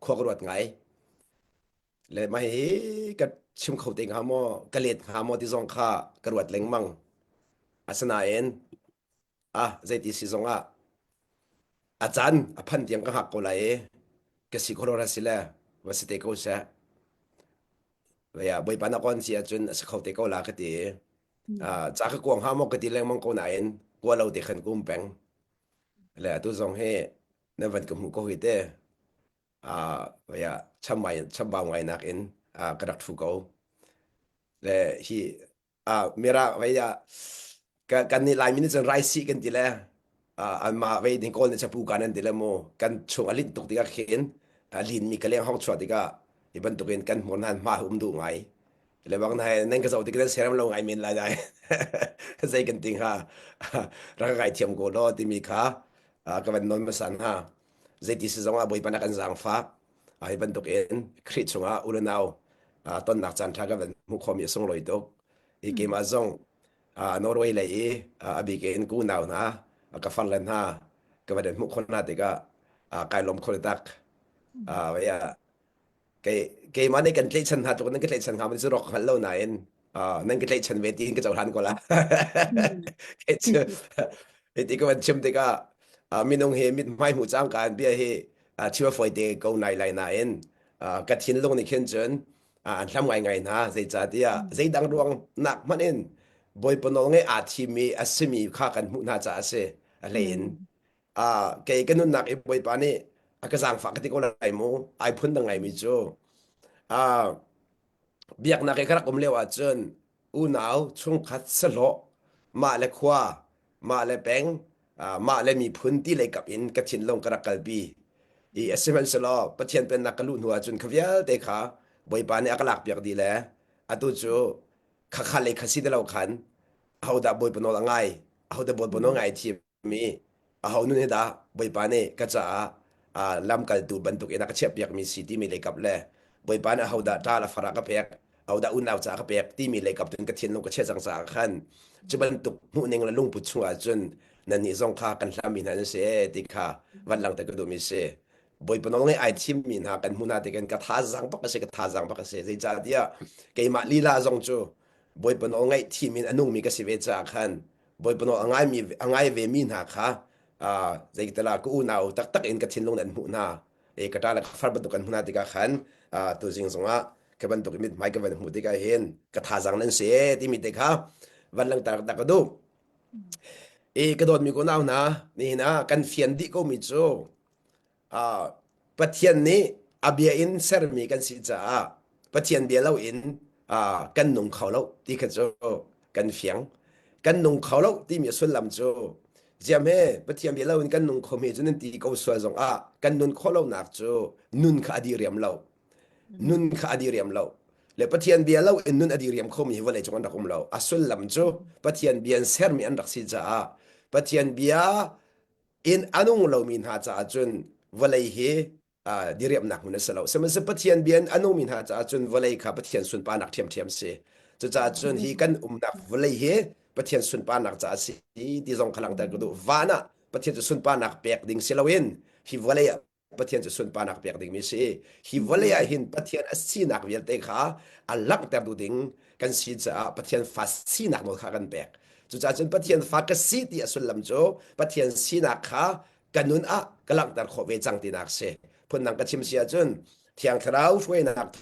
khua ka ruat ngai. Le mah hi ka chim kho te hnga maw, ka let hnga maw ti zong kha ka ruat lengmang. Asinain ah zeiti si zong ah a caan a phan tiang ka hngak ko lai i ka si kholo ra si le va si te ko seh. Vaya Bawipa na kon si ahcun a si kho te ko la ka ti. Ah ca ka kuang hnga maw ka ti lengmang ko nain kua lo te khan ka um peng. Le atu zong hi na van ka hmuh ko hi te. Ah vaya chambai chambau ngai nak in ah ka rak thu ko. Le hi ah mira vei ah kan nih Laimi nih cun raisi kan ti le anmah vei ding kawl nih chapu kan an ti le mu kan chung a linh tuk tikah khin a lin mi ka leng hong chuah tikah hi bantukin kan hmur nan hma um duh ngai le bang na nan ka zoh tik nan seram lo ngai men lai dai zei kan ting ha rak ngai thiam ko lo timi kha ka van non masan ha zeiti si zong ah bawipa na kan zaangfak hi bantuk in Khrih chungah u le nau tonnak caan ṭha kan van hmuh khawhmi a sunglawi tuk. I keimah zong Norway lei i a bik in ka unau hna, ka farle hna ka van in hmuh khawh hna tikah kai lawm kho tak. Kei keimah nih kan tlaihchan hna tluk nan ka tlaihchan hnga maw cu rawk hngal lo nain nan ka tlaihchan ve tiin ka cohlan ko la. Kei cu hiti ka van chim tikah minung hi mithmai hmuh cangka in bia hi chim a fawi te ko nai lai nain ka thinlung nih khin cun an hlam ngaingai hna zeicahtiah zeidang ruang nak hmanh in Bawipa nawl ngeih aa thimi a simi kha kan hmuh hna caah a si a hlei in kei ka nunnak i Bawipa nih a ka zaangfah ka ti ko lai mu ai phun dang ngaimi cu biaknak i ka rak um lio ahcun unau chungkhat sahlawh mah le khua mah le peng mah le miphun ti lei kap in ka thinlung ka rak kalpi i a sihmanhsehlaw Pathian pennak ka luh hnu ahcun kha vialte kha Bawipa nih a ka lakpiak dih le atu cu khakha lei kha si ti lo khan ahodah Bawipa nawl a ngai ahodah Bawipa nawl ngai thiam mi aho nun hi dah Bawipa nih ka caah lamkaltu bantuk in a ka chiahpiakmi si timi leikap le Bawipa nih ahodah ṭal a far ah ka pek ahodah unau caah ka pek timi leikap cun ka thinlung ka chiah cang caah khan cu bantuk hmuhning le lungput chungah cun nannih zong kha kan hlammi hna nan si ti kha van langhter ka duhmi si. Bawipa nawl ngai ai thimmi hna kan hmuh hna tikin ka thazaang bak a si ka thazaang bak a si zeicahtiah keimah lila zong cu Bawipa nawl ngaih thim in a nungmi ka si ve caah khan Bawipa nawl a ngaimi a ngai ve mi hna kha zeitala ka unau taktak in ka thinlung an hmuh hna e ka ṭa le ka far bantuk kan hmuh hna tikah khan tuzing zongah ka bantuk mithmai ka van hmuh tikah hin ka thazaang nan si timi te kha van langter tak ka duh e ka dawtmi ko nau hna nihin ah kan fian dih ko mi cu Pathian nih a bia in sermi kan si caah Pathian bia loin kan nung kho lo ti kha cu kan fiang. Kan nung kho lo timi a sullam cu ziam he Pathian bia loin kan nung khomi cu nan ti ko sual zongah kan nun khawh lonak cu nun kha a diriam lo. Nun kha a diriam lo. Le Pathian bia lo in nun a diriam khomi hi vawlei cung an rak um lo. A sullam cu Pathian bia in sermi an rak si caah Pathian bia in a nung lomi hna caah cun vawlei hi diriamnak hmun a si lo. Sihmanhsehlaw Pathian bia in a nungmi hna caah cun vawlei kha Pathian sunparnak ṭhiamṭhiam si. Cucaah cun hi kan umnak vawlei hi Pathian sunparnak caah a si ti zong kha langhter ka duh. Van ah Pathian cu sunparnak pek ding si loin hi vawlei ah Pathian cu sunparnak pek dingmi si. Hi vawlei ah hin Pathian a sinak vialte kha a langhter duh ding kan si caah Pathian fa sinak nawl kha kan pek. Cucaah cun Pathian fa ka si ti a sullam cu Pathian sinak kha ka nun ah ka langhter khawh ve cang tinak si. Phundang ka chim si ahcun Thiang Thlarau hruainak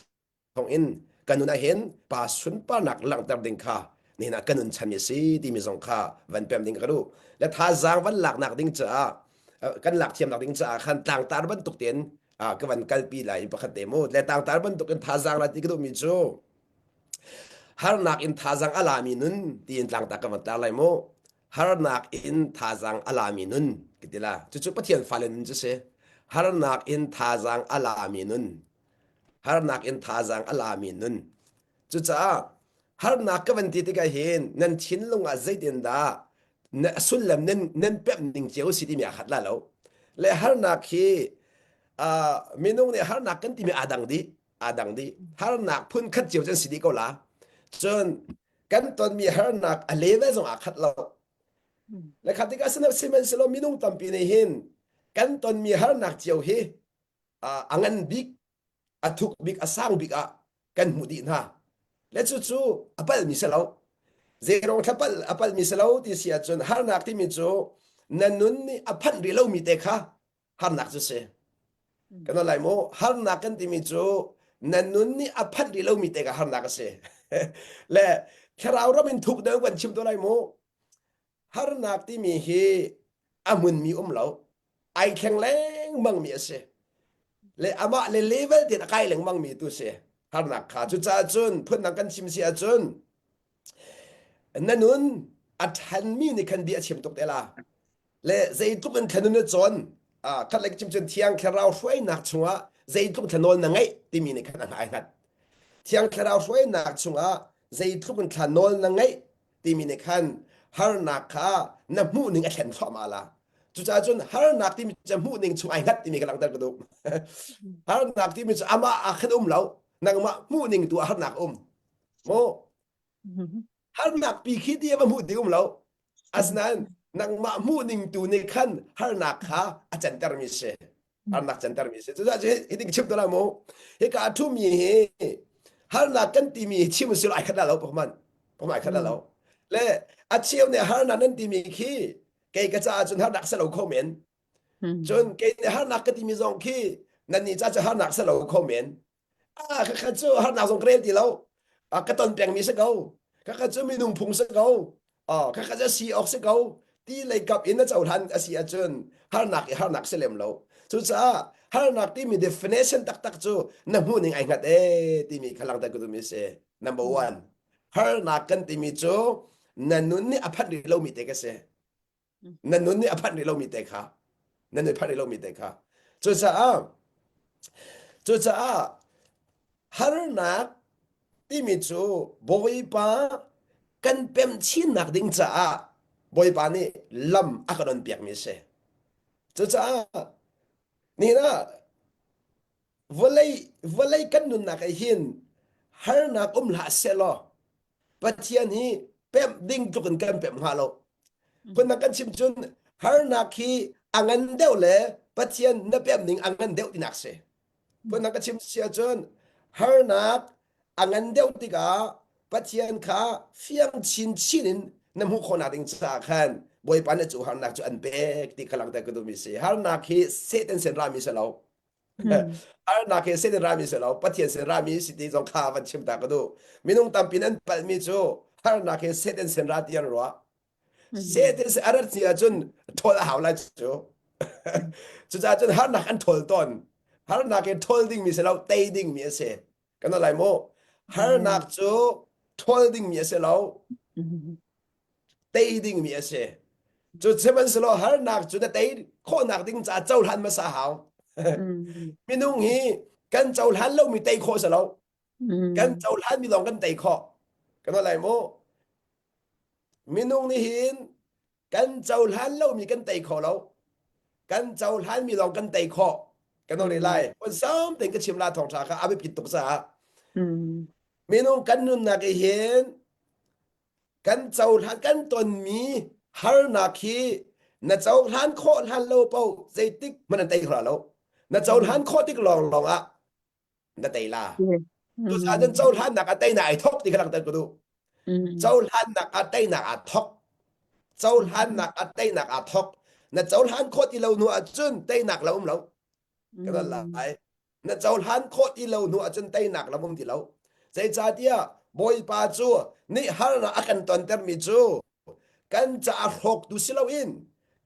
thawngin ka nun ah hin pa sunparnak langhter ding kha nihin ah ka nun chan mi a si timi zong kha van pem ding ka duh le thazaang van laknak ding caah kan lak thiamnak ding caah khan tlangtar bantuk tein ka van kalpi lai pakhat te mu le tlangtar bantuk in thazaang la ti ka duhmi cu harnak in thazaang a lami nun tiin tlangtar ka van tar lai mu harnak in thazaang a lami nun ka ti la cucu Pathian fale nun cu si harnak in thazaang a lami nun harnak in thazaang a lami nun. Cucaah harnak ka van ti tikah hin nan thinlung ah zeitindah na sullam nan nan pemh ning cio si timi aa khat la lo. Le harnak hi uh, minung nih harnak kan timi aa dang dih, aa dang dih. Harnak phun khat cio can si dih ko la. Cun kan tonmi harnak a level zong aa khat lo. Le khat tikah sihmanhsehlaw minung tampi nih hin kan tonmi harnak cio hi a ngan bik a thuk bik a sang bik ah kan hmuh dih hna le cucu a palmi si lo zeirong thla pal a palmi si lo ti si ahcun harnak timi cu na nun nih a phanh rih lomi te kha harnak cu si kan lai mu harnak kan timi cu na nun nih a phanh rih lomi te kha harnak a si le thlarau ram in thuk deuh kan chim to lai mu harnak timi hi a hmunmi um lo ai thleng lengmang mi a si le amah le level tein a kai lengmang mi tu si harnak kha cucaah cun phundang kan chim si ahcun na nun a ṭhanmi nih khan bia a chim tuk te la le zeitluk in thlanun na cawn khat le chim cun thiang thlarau hruainak chungah zeitluk thlanawl na ngeih timi nih khan a ai hngat thiang thlarau hruainak chungah zeitluk in thlanawl na ngeih timi nih khan harnak kha na hmuh ning a thlen thluahmah la cucaah cun harnak timi cu hmuh ning chung ai hngat timi ka langhter ka duh harnak timi cu amah ah khan um lo nangmah hmuh ning tu ah harnak um mu harnak pi khi ti va hmuh ding um lo asinain nangmah hmuh ning tu nih khan harnak kha a canter mi si harnak canter mi si cucaah hi ding chim to la mu hika a thumi hi harnak kan timi hi chim si lo ai khat la lo pakman pakman ai khat la lo le a cheu nih harnak nan timi khi kei ka caah cun harnak se lo kho men cun kei nih harnak ka timi zong khi nan nih ca cu harnak se lo kho men Ah, khakha cu harnak zong ka rel ti lo. Ah, ka ton pengmi si ko. Khakha cu minung phung si ko. Ah, khakha cu si awk si ko. Ti lei kap in na cohlan a si ahcun harnak i harnak si lem lo. Cucaah harnak timi definition taktak cu na hmuh ning ai hngat ee timi kha langhter ka duhmi si. Number one, harnak kan timi cu na nun nih a phanh rih lomi te ka si. Na nun nih a phanh rih lomi te kha na nun phanh rih lomi te kha cucaah cucaah harnak timi cu Bawipa kan pem chinnak ding caah Bawipa nih lam a kan on piakmi a si. Cucaah nihin ah vawlei vawlei kan nunnak ah hin harnak um hlah sehlaw Pathian hi pemh ding tluk in kan pemh hnga lo. Phundang kan chim cun harnak hi a ngan deuh le Pathian na pemh ning a ngan deuh tinak si. Phundang ka chim si ahcun harnak a ngan deuh tikah Pathian kha fiang chinchin in na hmuh khawhnak ding caah khan Bawipa nih cu harnak cu an pek ti kha langhter ka duhmi si. Harnak hi Satan sin rami si lo. Harnak hi sin in rami si lo Pathian sin rami si ti zong kha van chim ta ka duh minung tampi nan palhmi cu harnak hi Satan sin ra ti an ruah Satan sin a rat si ahcun ṭhawl a hau lai cu cucaah cun harnak an ṭhawl tawn harnak hi ṭhawl dingmi si lo tei dingmi a si kan lai mu harnak cu ṭhawl dingmi a si lo tei dingmi a si. Cu sihmanhsehlaw harnak cu na tei khawhnak ding caah cohlan hmasa hau. Minung hi kan cohlan lomi tei khawh si lo. Kan cohlanmi lawng kan tei khawh. Kan lai mu. Minung nih hin kan cohlan lomi kan tei kho lo. Kan cohlanmi lawng kan tei khawh. Kan ong lai. Pon sam tein ka chim la thawngtha kha a biapit tuk caah. Minung kan nunnak i hin kan cohlan kan tonmi harnak hi na cohlan khawh hlan lo paoh zeitik hmanh an tei hna lo na cohlan khawh tik lawnglawng ah na tei la cucaah cun cohlannak ah teinak ai thok ti kha langhter ka duh cohlannak ah teinak aa thok cohlannak ah teinak aa thok na cohlan khawh ti lo hnu ahcun teinak la um lo ka lai na cohlan khawh ti lo hnu ahcun teinak lam um ti lo zeicahtiah bawipa cu nih harnak a kan tontermi cu kan caah hrawktu si loin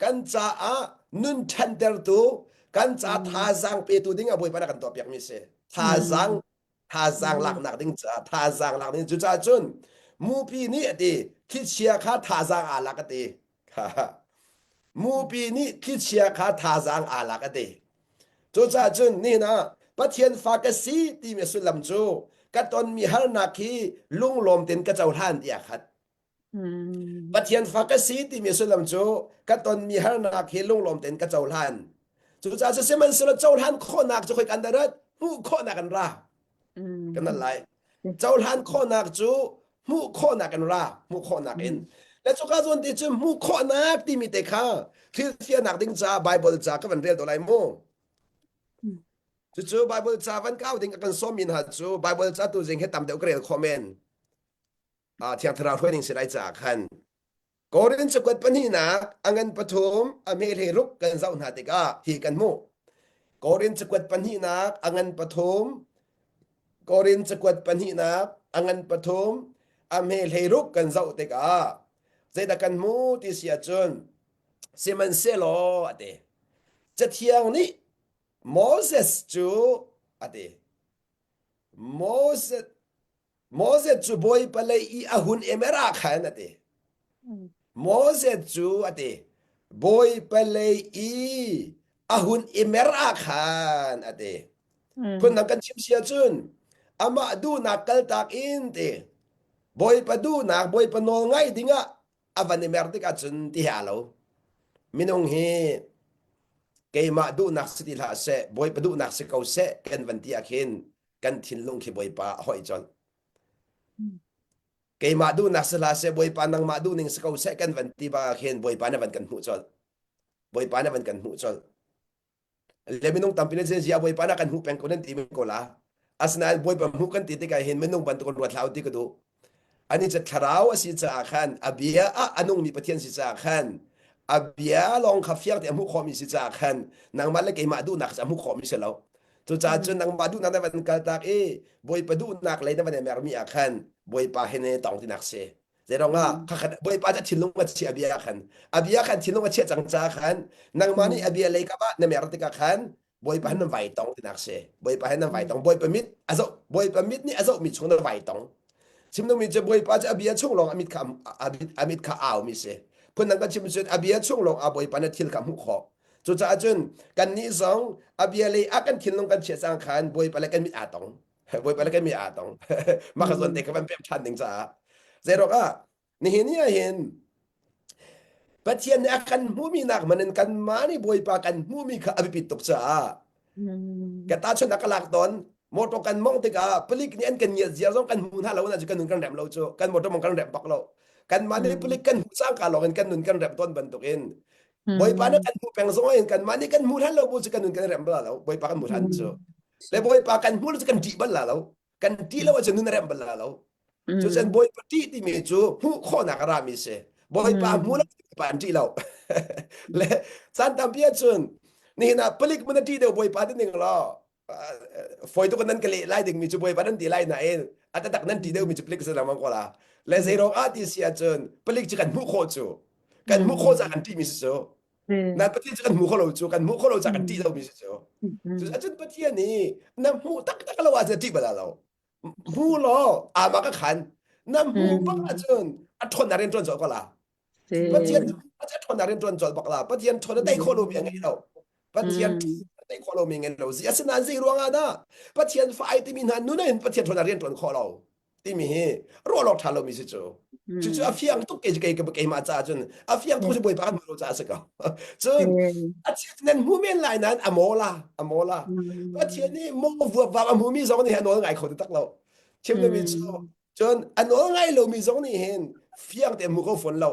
kan caah nun ṭhantertu kan caah thazaang petu ding ah bawipa nih a kan tuahpiakmi si thazaang thazaang laknak ding caah thazaang lak ding cucaah cun mupi nih a ti thlichia kha thazaang aa lak a ti Mupi nih thlichia kha thazaang aa lak a ti. Cucaah cun nihin ah Pathian fa ka si timi sullam cu ka tonmi harnak hi lunglawm tein ka cohlan ti aa khat. Pathian fa ka si timi sullam cu ka tonmi harnak hi lunglawm tein ka cohlan. Cucaah cu sihmanhsehlaw cohlan khawhnak cu khoika an rat? Hmuh khawhnak an ra. Kan lai. Cohlan khawhnak cu hmuh khawhnak in ra hmuh khawhnak in le cuka zawn ti cu hmuh khawhnak timi te kha thil fiannak ding caah Bible ca ka van rel to lai mu. Cucu Bible ca van kau ding a kan sawmmi hna cu Bible ca tu zing hi tam deuh ka rel khawh men. Thiang Thlarau hruai ning si lai caah khan. Korin cakuat pahnihnak a ngan pathum a hme hlei ruk kan zoh hna tikah hi kan hmuh. Korin cakuat pahnihnak a ngan pathum Korin cakuat pahnihnak a ngan pathum a hme hlei ruk kan zoh tikah zeidah kan hmu ti si ahcun sihmanhsehlaw a ti Cathiang nih Moses cu a ti Moses Moses cu Bawipa lei i a hun emer ah khan a ti. Moses cu a ti. Bawipa lei i a hun i mer ah khan a ti. Phundang kan chim si ahcun amah duhnak kaltak in ti. Bawipa duhnak, Bawipa nawl ngaih dingah a van i mer tikah cun ti he aa lo. Minung hi keimah duhnak si ti hlah seh, Bawipa duhnak si ko seh kan van ti ah khin kan thinlung khi Bawipa a hoih colh. Keimah duhnak si hlah seh Bawipa nangmah duhning si ko seh kan van ti bak khin Bawipa na van kan hmuh colh. Bawipa na van kan hmuh colh. Le minung tampi nih zia Bawipa na kan hmuh peng ko nan ti men ko la. Asinain Bawipa hmuh kan ti tikah hin minung bantuk in ruat hlah u ti ka duh. Ani cu thlarau a si caah khan a bia ah a nungmi Pathian si caah khan a bia lawng kha fiang te a hmuh khawhmi si caah khan nangmah le keimah duhnak cu a hmuh khawhmi si lo. Cucaah cun nangmah duhnak na van kaltak i Bawipa duhnak lei na van i mermi ah khan Bawipa he ne tong tinak si. Zeirong ah khakhat Bawipa cu thinlung a chia a bia khan a bia khan thinlung a chia cang caah khan nangmah nih a bia lei kap ah na mer tikah khan Bawipa he nan vai tong tinak si. Bawipa he nan vai tong. Bawipa mit a zoh Bawipa mit nih a zohmi chung na vai tong. Chim dingmi cu Bawipa cu a bia chung lawng a mit kha a mit kha aumi si. Phundang kan chim cun a bia chung lawng ah Bawipa na thil kha hmuh khawh. Cucaah cun kannih zong a bia lei ah kan thinlung kan chiah cang khan Bawipa le kan mit aa tong. Bawipa le kan mit aa tong. Mah kha zawn te kha van pem ṭhan ding caah. Zeiruang ah nihin ni ah hin Pathian nih a kan hmuhmi nak man in kanmah nih Bawipa kan hmuhmi kha a biapit tuk caah ka tahchunhnak ka lak tawn motor kan mong tikah palik nih an kan ngiat ziar zong kan hmu hna lo na cu kan nun kan rem lo cu kan motor mong kan rem bak lo kanmah nih palik kan hmuh cangka lawng in kan nun kan rem tawn bantukin Bawipa nih kan hmuh peng zong in kanmah nih kan hmuh hlan lo bu cu kan nun kan rem bal lo Bawipa kan hmuh hlan cu le Bawipa kan hmuh lo cu kan ṭih bal la lo kan ṭih lo ahcun nun a rem bal la lo cucun Bawipa ṭih timi cu hmuh khawhnak a rami si Bawipa hmu lo Bawipa an ṭih lo le caan tampi ahcun nihin ah palik mun a ṭih deuh Bawipa ti ning law foi tuk nan ka leh lai dingmi cu Bawipa nan ti lai nain a taktak nan ṭih deuhmi cu palik si lengmang ko la le zei ruang ah ti si ahcun palik cu kan hmuh khawh cu kan hmuh khawh ca kan ṭihmi si cu nan Pathian cu kan hmu kho lo cu kan hmuh kho lo ca kan ṭih lomi si cu cucun Pathian nih na hmuh taktak lo ahcun ṭih bal lo hmu law ama ka khan na hmu bak ahcun a ṭhawnnak rian ṭuan colh ko la Pathian a ṭhawnnak rian ṭuan colh bak la Pathian ṭhawn a tei khawh lomi a ngei lo Pathian a tei khawh lomi ngei lo asinain zei ruangah dah Pathian fa ai timi hna nun in Pathian ṭhawnnak rian ṭuan khawh lo timi hi ruah awk ṭha lomi si cu cucu a fiang tuk kei kei keimah caah cun a fiang tuk si bawipa kan hmu lo caah a si ko cun a chiat nan hmu men lai nain a maw la a maw la Pathian nih maw vuap vap a hmumi zong nih a nawl ngai kho taktak lo chim lomi cu cun a nawl ngai lomi zong nih hin fiang te hmu kho fawn lo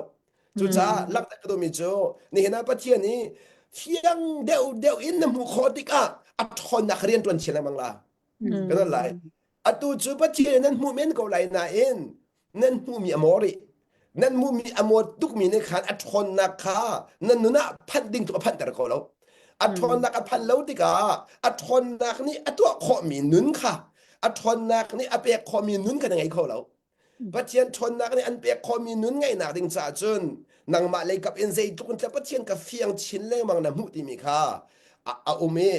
cucaah langhter ka duhmi cu nihin ah Pathian nih fiang deuh deuh in na hmuh khawh tikah a ṭhawnnak rian ṭuan chin lengmang la kan lai Atu cu Pathian nan hmuh men ko lai nain nan hmuhmi a maw rih. Nan hmuhmi a maw tukmi nih khan a ṭhawnnak kha nan nun ah phanh ding tu a phanhter ko lo. A ṭhawnnak a phanh lo tikah a ṭhawnnak nih a tuah khawhmi nun kha a ṭhawnnak nih a pek khawhmi nun kha na ngei kho lo. Pathian ṭhawnnak nih an pek khawhmi nun ngeihnak ding caah cun nangmah lei kap in zeitluk in Pathian ka fiang chin lengmang na hmuh timi kha a um i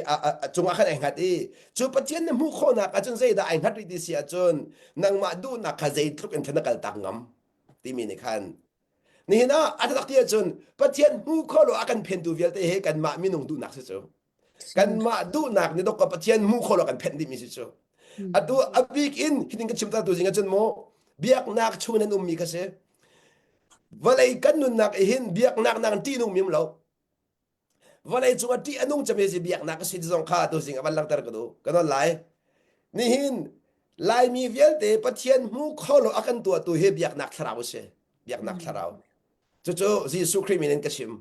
a cungah khan ai hngat i cu Pathian na hmuh khawhnak ahcun zeidah ai hngat rih ti si ahcun nangmah duhnak kha zeitluk in na kaltak ngam timi nih khan nihin ah a taktak ti ahcun Pathian hmu kho lo a kan phentu vialte he kanmah minung duhnak si cu kanmah duhnak nih dok Pathian hmu kho lo kan phenh dihmi si cu atu a bik in hitin ka chim ta tu zing ahcun mu biaknak chung nan ummi kha si vawlei kan nunnak i hin biaknak nang ṭih nung mim lo vawlei cung ah ṭih a nung cemi si biaknak a si zong kha tu zing a van langhter ka duh ka nawn lai nihin laimi vialte Pathian hmu kho lo a kan tuahtu hi biaknak thlarau a si biaknak thlarau Cucu Jesuh Khrih min in ka chim.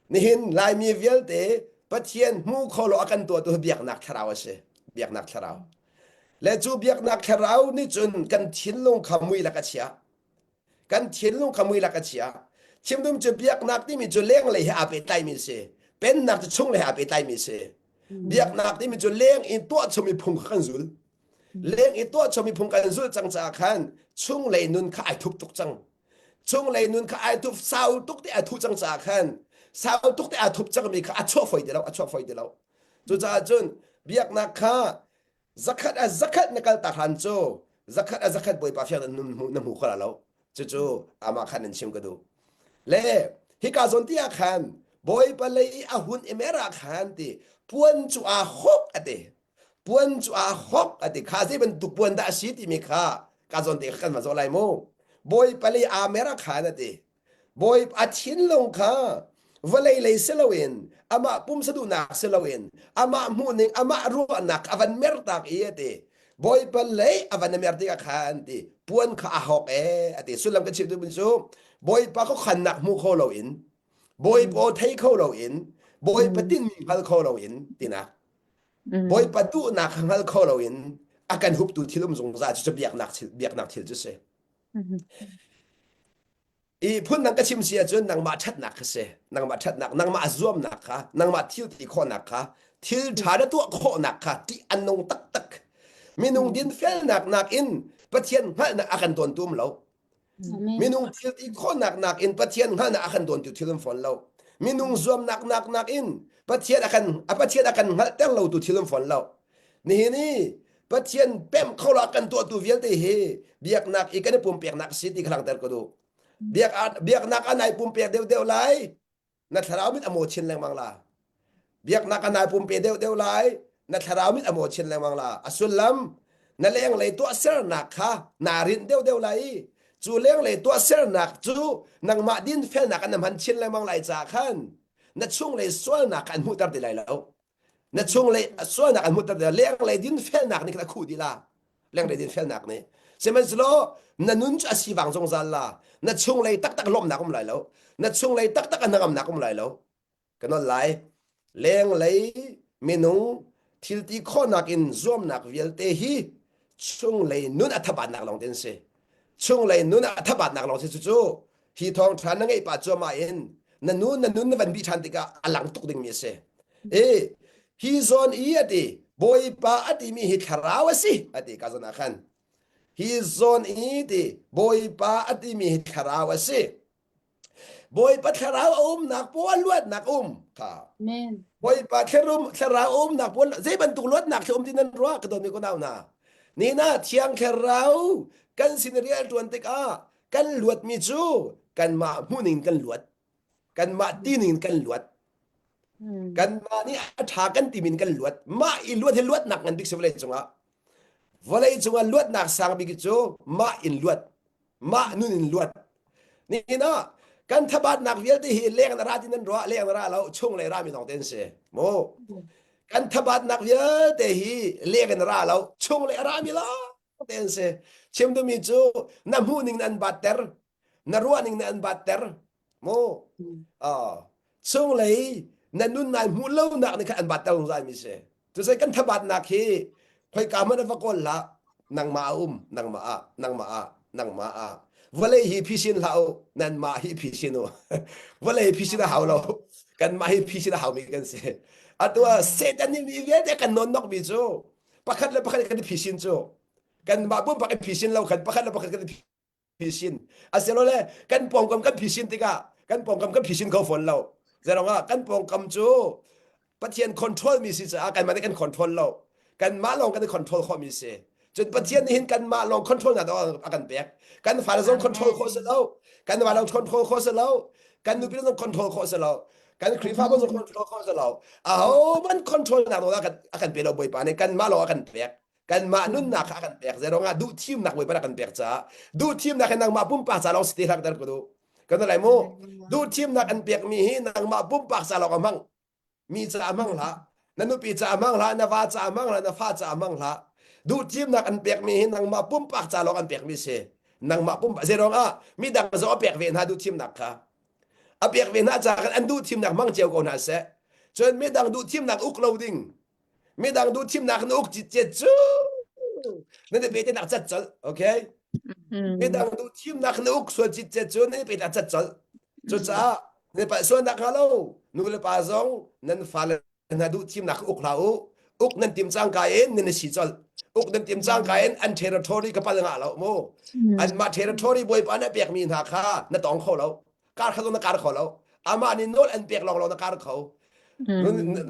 Nihin Laimi vialte Pathian hmu kho lo a kan tuahtu biaknak thlarau a si. Biaknak thlarau. Le cu biaknak thlarau nih cun kan thinlung kha mui lak a chia. Kan thinlung kha mui lak a chia. Chimdum cu biaknak timi cu lenglei he aa pehtlaimi a si. Pennak cu chunglei he aa pehtlaimi a si. Biaknak timi cu leng in tuah chommi phung kha kan zul. Leng i tuah chommi phung kan zulh cang caah khan chunglei nun kha ai thup tuk cang. Chunglei nun kha ai thup sau tuk te ai thuh cang caah khan sau tuk te aa thup cangmi kha a chuah foi ti lo, a chuah foi ti lo. Cucaah cun biaknak kha zakhat a zakhat na kal tak hlan cu zakhat a zakhat Bawipa fiang na hmu na hmu kho la lo. Cucu amah khan in chim ka duh. Le hika zawn ti ah khan Bawipa lei i a hun i mer ah khan ti puan cu aa hawk a ti. Puan cu aa hawk a ti. Kha zei bantuk puan dah a si timi kha ka zawn te kha kan va zoh lai mu. Bawipa lei aa mer ah khan a ti. Bawi a thinlung kha vawlei lei si loin amah pumsa duhnak si loin amah hmuhning amah ruahnak a van mertak i a ti. Bawipa lei a van mer tikah khan ti puan kha a hawk ee a ti. Sullam kan chim duhmi cu Bawipa khuakhannak hmu kho loin Bawipa aw thei kho loin Bawipa tinhmi hngal kho loin tinak Bawipa duhnak kha hngal kho loin a kan huptu thil um zungzal cu biaknak thil biaknak thil cu si. I phundang ka chim si ahcun nangmah ṭhatnak kha si. Nangmah ṭhatnak, nangmah zuamnak kha, nangmah thil ti khawhnak kha, thil ṭha na tuah khawhnak kha ṭih an nung taktak. Minung dinfelnak nakin Pathian hngalhnak a kan dawntu um lo. Minung thil ti khawhnak nakin Pathian hngalhnak a kan dawntu thil um fawn lo. Minung zuamnak nak nakin Pathian a kan a Pathian a kan hngalhter lotu thil um fawn lo. Nihin i Pathian pemh kho lo a kan tuahtu vialte hi biaknak i kan i pumpeknak a si ti kha langhter ka duh. Biak biaknak ah nai pumpek deuhdeuh lai, na thlarau mit a maw chin lengmang la. Biaknak ah nai pumpe deuhdeuh lai, na thlarau mit a maw chin lengmang la. A sullam na lenglei tuahsernak kha naa rinh deuhdeuh lai i cu lenglei tuahsernak cu nangmah dinfelnak an hman chin lengmang lai caah khan na chunglei sualnak kha an hmuhter ti lai lo. Na chunglei sualnak an hmuhter ti lai lenglei dinfelnak nih khan a khuh dih la. Lenglei dinfelnak nih. Sihmanhsehlaw na nun cu a sivang zungzal la. Na chunglei taktak lawmhnak um lai lo. Na chunglei taktak a hnangamnak um lai lo. Ka nawl lai. Lenglei minung thil ti khawhnak in zuamnak vialte hi chunglei nun a thabatnak lawng te an si. Chunglei nun a thabatnak lawng si cucu hi thawngṭha na ngeih pah cuahmah in na nu na nun na van bih ṭhan tikah a lang tuk dingmi a si. E hi zawn i a ti Bawipa a timi hi thlarau a si a ti ka zawn ah khan hi zawn i ti Bawipa a timi hi thlarau a si. Bawipa thlarau a umnak poah luatnak um kha. Amen. Bawipa thlarau thlarau a umnak poah zei bantuk luatnak khi um ti nan ruah ka dawtmi ko nau hna. Nina thiang thlarau kan sin rian ṭuan tikah kan luatmi cu kanmah hmuhning kan luat. Kanmah tining kan luat. Kanmah nih a ṭha kan timin kan luat. Mah i luat hi luatnak ngan bik si vawlei cungah. Vawlei cungah luatnak sang bik cu mah in luat. Mah nun in luat. Nihin ah kan thabatnak vialte hi leng na ra ti nan ruah leng na ra lo chung lei rami lawng te an si. Mu. Kan thabatnak vialte hi leng in ra lo chung lei a rami lawng te an si. Chim duhmi cu na hmuh ning na an batter na ruah ning na an batter mu. Ah chunglei na nun nai hmuh lonak nih khan an batter zungzal mi si. Cucai kan thabatnak hi khoika hmanh va kawl hlah nangmah a um nangmah ah nangmah ah nangmah ah vawlei hi phisin hlah u nanmah hi phisin u vawlei phisin a hau lo kanmah hi phisin a haumi kan si atu ah Satan nih mi vialte kan nawn mi cu pakhat le pakhat kan i phisin cu kanmah pumpak i phisin lo khan pakhat le pakhat kan i phisin asilole kan pawngkam kan phisin tikah kan pawngkam kan phisin kho fawn lo zeirong ah kan pawngkam cu Pathian control mi si caah kanmah nih kan control lo kanmah lawng kan i control khawh mi si cun Pathian nih hin kanmah lawng control nak a kan pek kan fale zong control khawh si lo kan va lawng control khawh si lo kan nupi zong control khawh si lo kan Khrihfa zong control khawh si lo ahohmanh control nak nawl a kan pe lo Bawipa nih kanmah lawng a kan pek kanmah nunnak kha a kan pek zeirong ah duhthimnak Bawipa a kan pek caah duhthimnak hi nangmah pumpak ca lawng si ti hlah ter ka duh kan lai mu duhthimnak an pekmi hi nangmah pumpak ca lawng a hmang mi ca hmang hlah na nupi ca hmang hlah na va ca hmang hlah na fa ca hmang hlah duhthimnak an pekmi hi nangmah pumpak ca lawng an pekmi si nangmah pumpak zeirong ah midang zong a pek ve hna duhthimnak kha a pek ve hna ca khan an duhthimnak hmang cio ko hna seh. Cun midang duh thimnak uk lo ding. Midang duh thimnak na uk citcet cu na ne pe te nak cat colh. Okay? Midang duh thimnak na uk sual citcet cu na pe nak cat colh. Cucaah ne pa sual nak hnga lo. Nu le pa zong nan fale hna duh thimnak uk hlah u. Uk nan tim cangka in nan si colh. Uk nan tim cangka in an territory ka pal ngah lo mu. Anmah territory bawipa na pekmi hna kha na tong kho lo. Kar kha zong na kar kho lo. Amah nih nawl an pek lawng lawng na kar kho.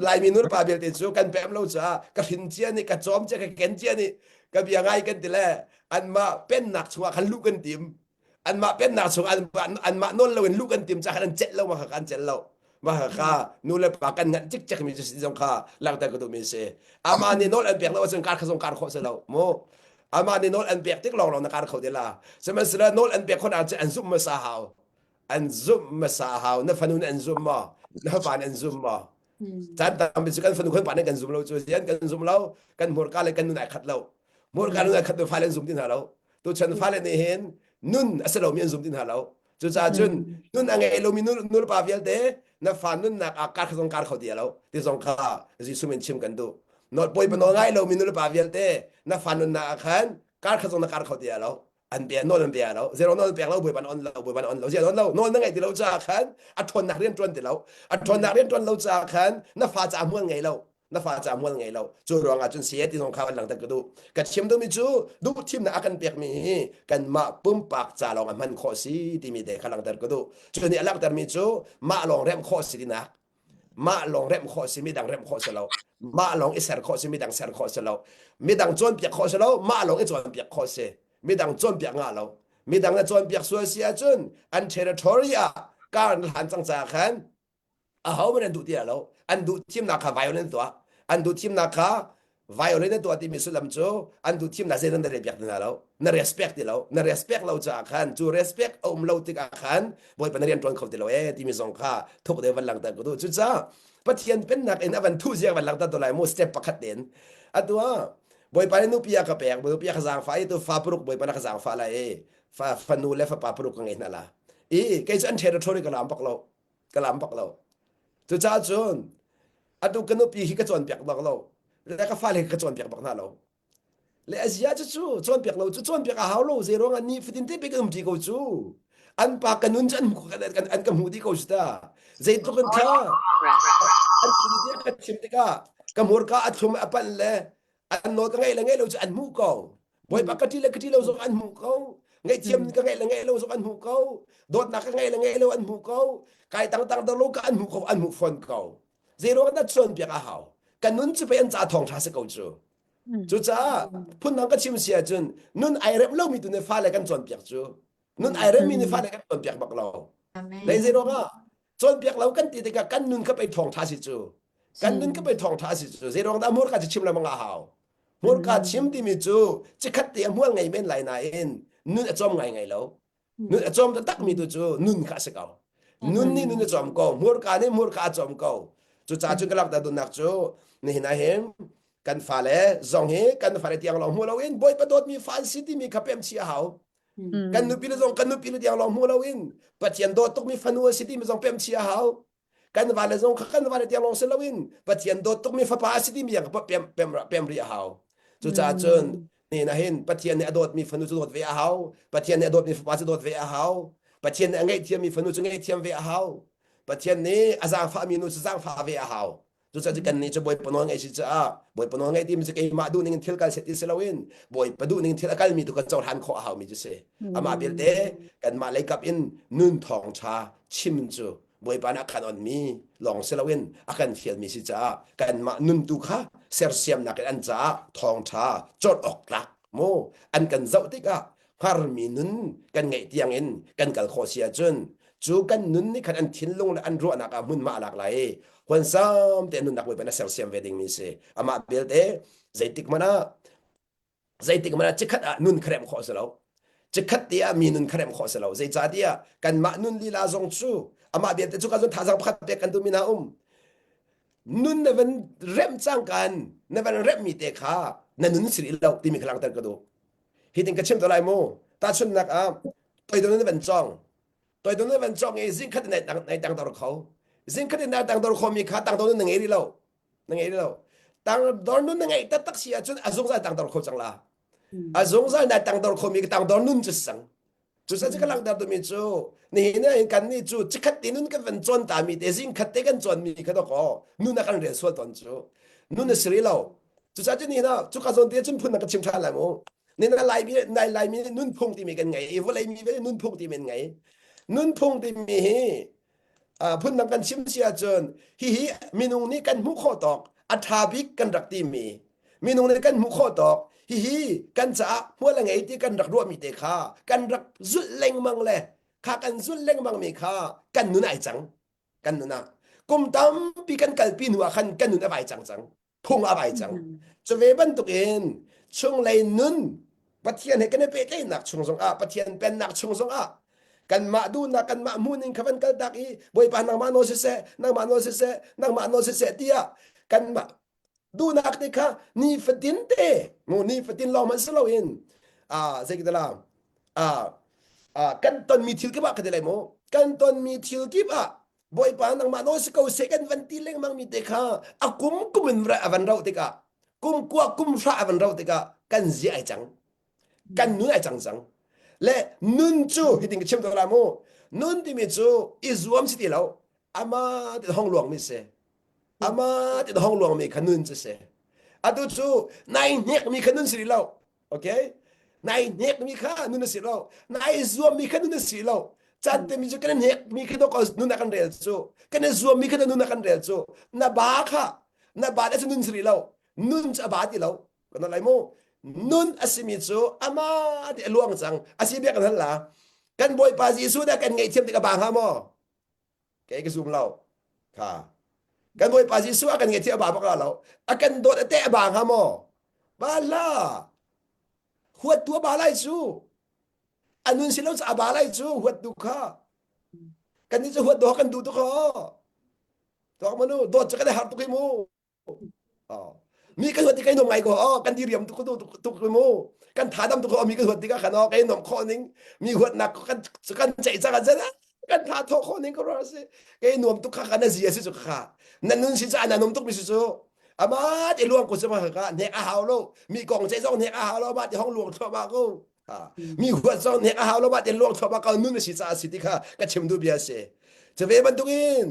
Laimi nu le pa vialte cu kan pem lo caah ka hrin cia nih ka cawm cia ka ken cia nih ka bia ngai kan ti le anmah pennak chungah khan luh kan tim. Anmah pennak chung anmah nawl loin luh kan tim caah khan an celh lo mah kha an celh lo. Mah kha nu le pa kan nganh cikcek mi cu zong kha langhter ka duhmi si. Amah nih nawl an pek lo ahcun kar kha zong kar khawh si lo mu. Amah nih nawl an pek tik lawng lawng na kar kho te la. Sihmanhsehlaw nawl an pek khon ahcun an zumh hmasa hau. An zumh hmasa hau. Na fanu nih an zum maw? Na fapa nih an zum maw? Caan tampi cu kan fanu kan pa nih kan zum lo cu zian kan zum lo. Kan hmurka le kan nun ai khat lo. Hmurka nun ai khat lo fale an zum ti hna lo. Tuchan fale nih hin nun a si lomi an zum ti hna lo. Cucaah cun nun a ngei lomi nulepa vialte na fa nunnak ah kar kha zong kar kho ti lo ti zong kha Jesuh min chim kan duh. Bawipa nawl ngai lomi nulepa vialte na fa nunnak ah khan kar kha zong na kar kho ti lo. An bia nawl an bia lo. Zero nawl pek lo Bawipa on lo Bawipa on lo. Zero lo nawl na ngaih ti lo caah khan a ṭhawnnak rian ṭuan ti lo. A ṭhawnnak rian ṭuan lo caah khan na fa caah hmual ngei lo. Na fa caah hmual ngei lo. Cu ruangah cun saya ti zong kha van langhter ka duh. Ka chim duhmi cu duh thimnak a kan pekmi hi kanmah pumpak ca lawng a hman khawh si timi te kha langhter ka duh. Cu nih a langhtermi cu mah lawng remh khawh si tinak. Mah lawng remh khawh si midang remh khawh si lo. Mah lawng i ser khawh si midang ser khawh si lo. Midang cawnpiak khawh si lo, mah lawng i cawnpiak khawh si. Midang cawnpiak ngah lo. Midang na cawnpiak sual si ahcun an territory ah kar na hlan cang caah khan ahohmanh an duh ti lo an duh thimnak kha violent tuah an duh thimnak kha violent na tuah timi sullam cu an duh thimnak zei na relpiak ti hna lo na respect ti lo na respect lo caah khan cu respect a um lo tikah khan bawipa na rian ṭuan kho ti lo ee timi zong kha thuk deuh van langhter ka duh cucaah Pathian pennak in a van thuh zia van langhter to lai mu step pakhat tein atu ah bawipa nih nupi a ka pek nupi a ka zaangfah i tu fa paruk bawipa na ka zaangfah lai i fa fanu le fapa paruk ka ngei hna la i kei cu an territory ka lam bak lo ka lam bak lo cucaah cun atu ka nupi hi ka cawnpiak bak lo le ka fale hi ka cawnpiak bak hna lo le a zia cu cu cawnpiak lo cu cawnpiak a hau lo zei ruangah ni fatin te pe kan umṭi ko cu an pa ka nun cu an an, an ka hmuh dih ko cu ta zeitluk in tha an thil ka chim tikah ka hmurka a thlum a panh le an nawl ka ngaih le ngaih lo cu an hmuh ko Bawipa ka ṭi le ka ṭi lo zong an hmuh ko. Ngaihthiam ka ngeih le ngeih lo zong an hmuh ko. Dawtnak ka ngeih le ngeih lo an hmuh ko. Kai tang tang lo ka an hmuh ko an hmuh fawn ko. Zei ruang dah cawnpiak a hau? Ka nun cu pei an ca thawng ṭha si ko cu. Cucaah phundang ka chim si ahcun nun ai rem lomi tu nih fale kan cawnpiak cu. Nun ai remmi nih fale kan cawnpiak bak lo. Lei zei ruangah cawnpiak lo kan ti tikah kan nun kha pei thawng ṭha si cu. Kan nun kha pei thawng ṭha si cu. Zei ruang dah hmurka cu chim lengmang a hau? Hmurka chim timi cu chikkhat te a hmual ngei men lai nain nun a cawm ngai ngai lo. Nun a cawm takmi tu cu nun kha a si ko. Nun nih nun a cawm ko. Hmurka nih hmurka a cawm ko. Cucaah cun ka langhter duhnak cu nihin ah hin kan fale zong hi kan fale tiang lawng hmu loin Bawipa dawtmi fa an si timi kha pem chih a hau. Kan nupi le zong kan nupi le tiang lawng hmu loin Pathian dawt tukmi fanu a si timi zong pem chih a hau. Kan vale zong kha kan vale tiang lawng si loin Pathian dawt tukmi fapa a si timi yang pem pem pem rih a hau. Cucaah cun ni na hin Pathian nih a dawtmi fanu cu dawt ve a hau. Pathian nih a dawtmi fapa cu dawt ve a hau. Pathian nih a ngaihthiammi fanu cu ngaihthiam ve a hau. Pathian nih a zaangfahmi nu cu zaangfah ve a hau. Cucaah cu kannih cu Bawipa nawl ngaih si caah Bawipa nawl ngaih timi cu keimah duh ning in thil kal set ti si loin Bawipa duh ning thil a kalmi tu kan cohlan khawh a haumi cu si. Amah belte kanmah leikap in nun thawngṭha chim cu Bawipa nih a kan onmi lawng si loin a kan fialmi si caah kanmah nun tu kha sersiamnak in an caah thawngṭha cawt awk tlak mu an kan zoh tikah hngarmi nun kan ngeih tiangin kan kal khawh si ahcun cu kan nun nih khan an thinlung le an ruahnak ah hmunhma a lak lai i huansam te nunnak Bawipa na sersiam ve dingmi si amah belte zeitik hmanh ah zeitik hmanh ah chikkhat ah nun kha remh khawh si lo chikkhat te ah mi nun kha remh khawh si lo zeicahtiah kanmah nun lila zong cu amah belte cu ka zon thazang pakhat pek kan duhmi hna um nun na van remh cang kan na van remhmi te kha na nun si rih lo timi kha langhter ka duh Hitin ka chim to lai mu. Tahchunhnak ah toidor na van cong. Toidor na van cong i zingkhat nai tang nai tang dor kho. Zingkhat in naa tangdor khomi kha tangdor nun na ngei rih lo. Na ngei rih lo. Tangdor nun na ngeih taktak si ahcun a zungzal tangdor kho cang la. A zungzal na tangdor khomi tangdor nun cu si cang. Cucaah cu ka langhter duhmi cu nihin ah hin kannih cu chikkhat te nun kan van cawn tami te zingkhat te kan cawnmi kha dawkaw nun ah kan rel sual tawn cu. Nun a si rih lo. Cucaah cu nihin ah cuka zawn te cun phun na ka chim ṭhan lai mu. Nihin ah Laimi nai Laimi nih nunphung timi kan ngei i vawlei mi vialte nunphung timi an ngei. Nunphung timi hi phundang kan chim si ahcun hihi minung nih kan hmuh khawh tawk a ṭha bik kan rak timi minung nih kan hmuh khawh tawk hihi kan caah hmual a ngei ti kan rak ruahmi te kha kan rak zulh lengmang le kha kan zulh lengmang mi kha kan nun ai cang kan nun ah kum tampi kan kalpi hnu ah khan kan nun a vai cang cang phung a vai cang. Cu ve bantukin chunglei nun Pathian he kan i pehtlaihnak chung zongah Pathian pennak chung zongah kanmah duhnak kanmah hmuhning kha van kaltak i Bawipa nangmah nawl siseh nangmah nawl siseh nangmah nawl siseh tiah kanmah duhnak te kha nifatin te mu nifatin lawng hmanh si loin ah zei ka ah kan tonmi thil kip ah ka ti lai mu kan tonmi thil kip ah Bawipa nangmah nawl si ko seh kan van ti lengmang mi te kha a kum kum in a van rauh tikah kum kua kum hra a van rauh tikah kan zia ai cang kan nun ai cang cang le nun cu hitin ka chim to la mu nun timi cu i zuam si ti lo ama ti hong luang mi si ama ti hong luang mi kha nun cu si atu cu nai hnek mi kha nun si lo Okay? Nai hnek mi kha nun a si lo. Nai zuam mi kha nun a si lo. Chan te mi cu kan hnek mi kha dok nun a kan rel cu. Kan i zuam mi kha nun a kan rel cu. Na ba kha na ba le cu nun si rih lo. Nun cu a ba ti lo. Kan lai mu. Nun a si mi cu ama ti a luang cang. A si bia kan hal la. Kan Bawipa Jesuh dah kan ngaihthiam tik a ba hnga maw? Kei ka zum lo. Kha. Kan Bawipa Jesuh a kan ngaihthiam a ba bak lo. A kan dawt a teh a ba hnga maw? Ba la. Huat tu a ba lai cu. A nun si lo cu a ba lai cu huat tu kha. Kan nih cu huat dawh kan duh tu kha. Tuak manu dawt cu kan i har tuk hi mu. Mi kan huat tik kan nuam ngai ko oh kan diriam tuk tuk tuk mu kan thadam tuk ko mi kan huat tikah khan oh kan nuam khawh ning mi huatnak kan kan ceih cang an kan tha thawh khawh ning ko ra si ke nuam tuk kha kan zia si cu kha na nun si ca na nuam tuk mi si cu ama te luang ko sama ka ne a hau lo mi kong ce zong ne a hau lo ma te hong luang thluahmah ko mi huat zong ne a hau lo ma te luang thluahmah ko nun si ca si ti kha ka chim du bia si cu ve bantukin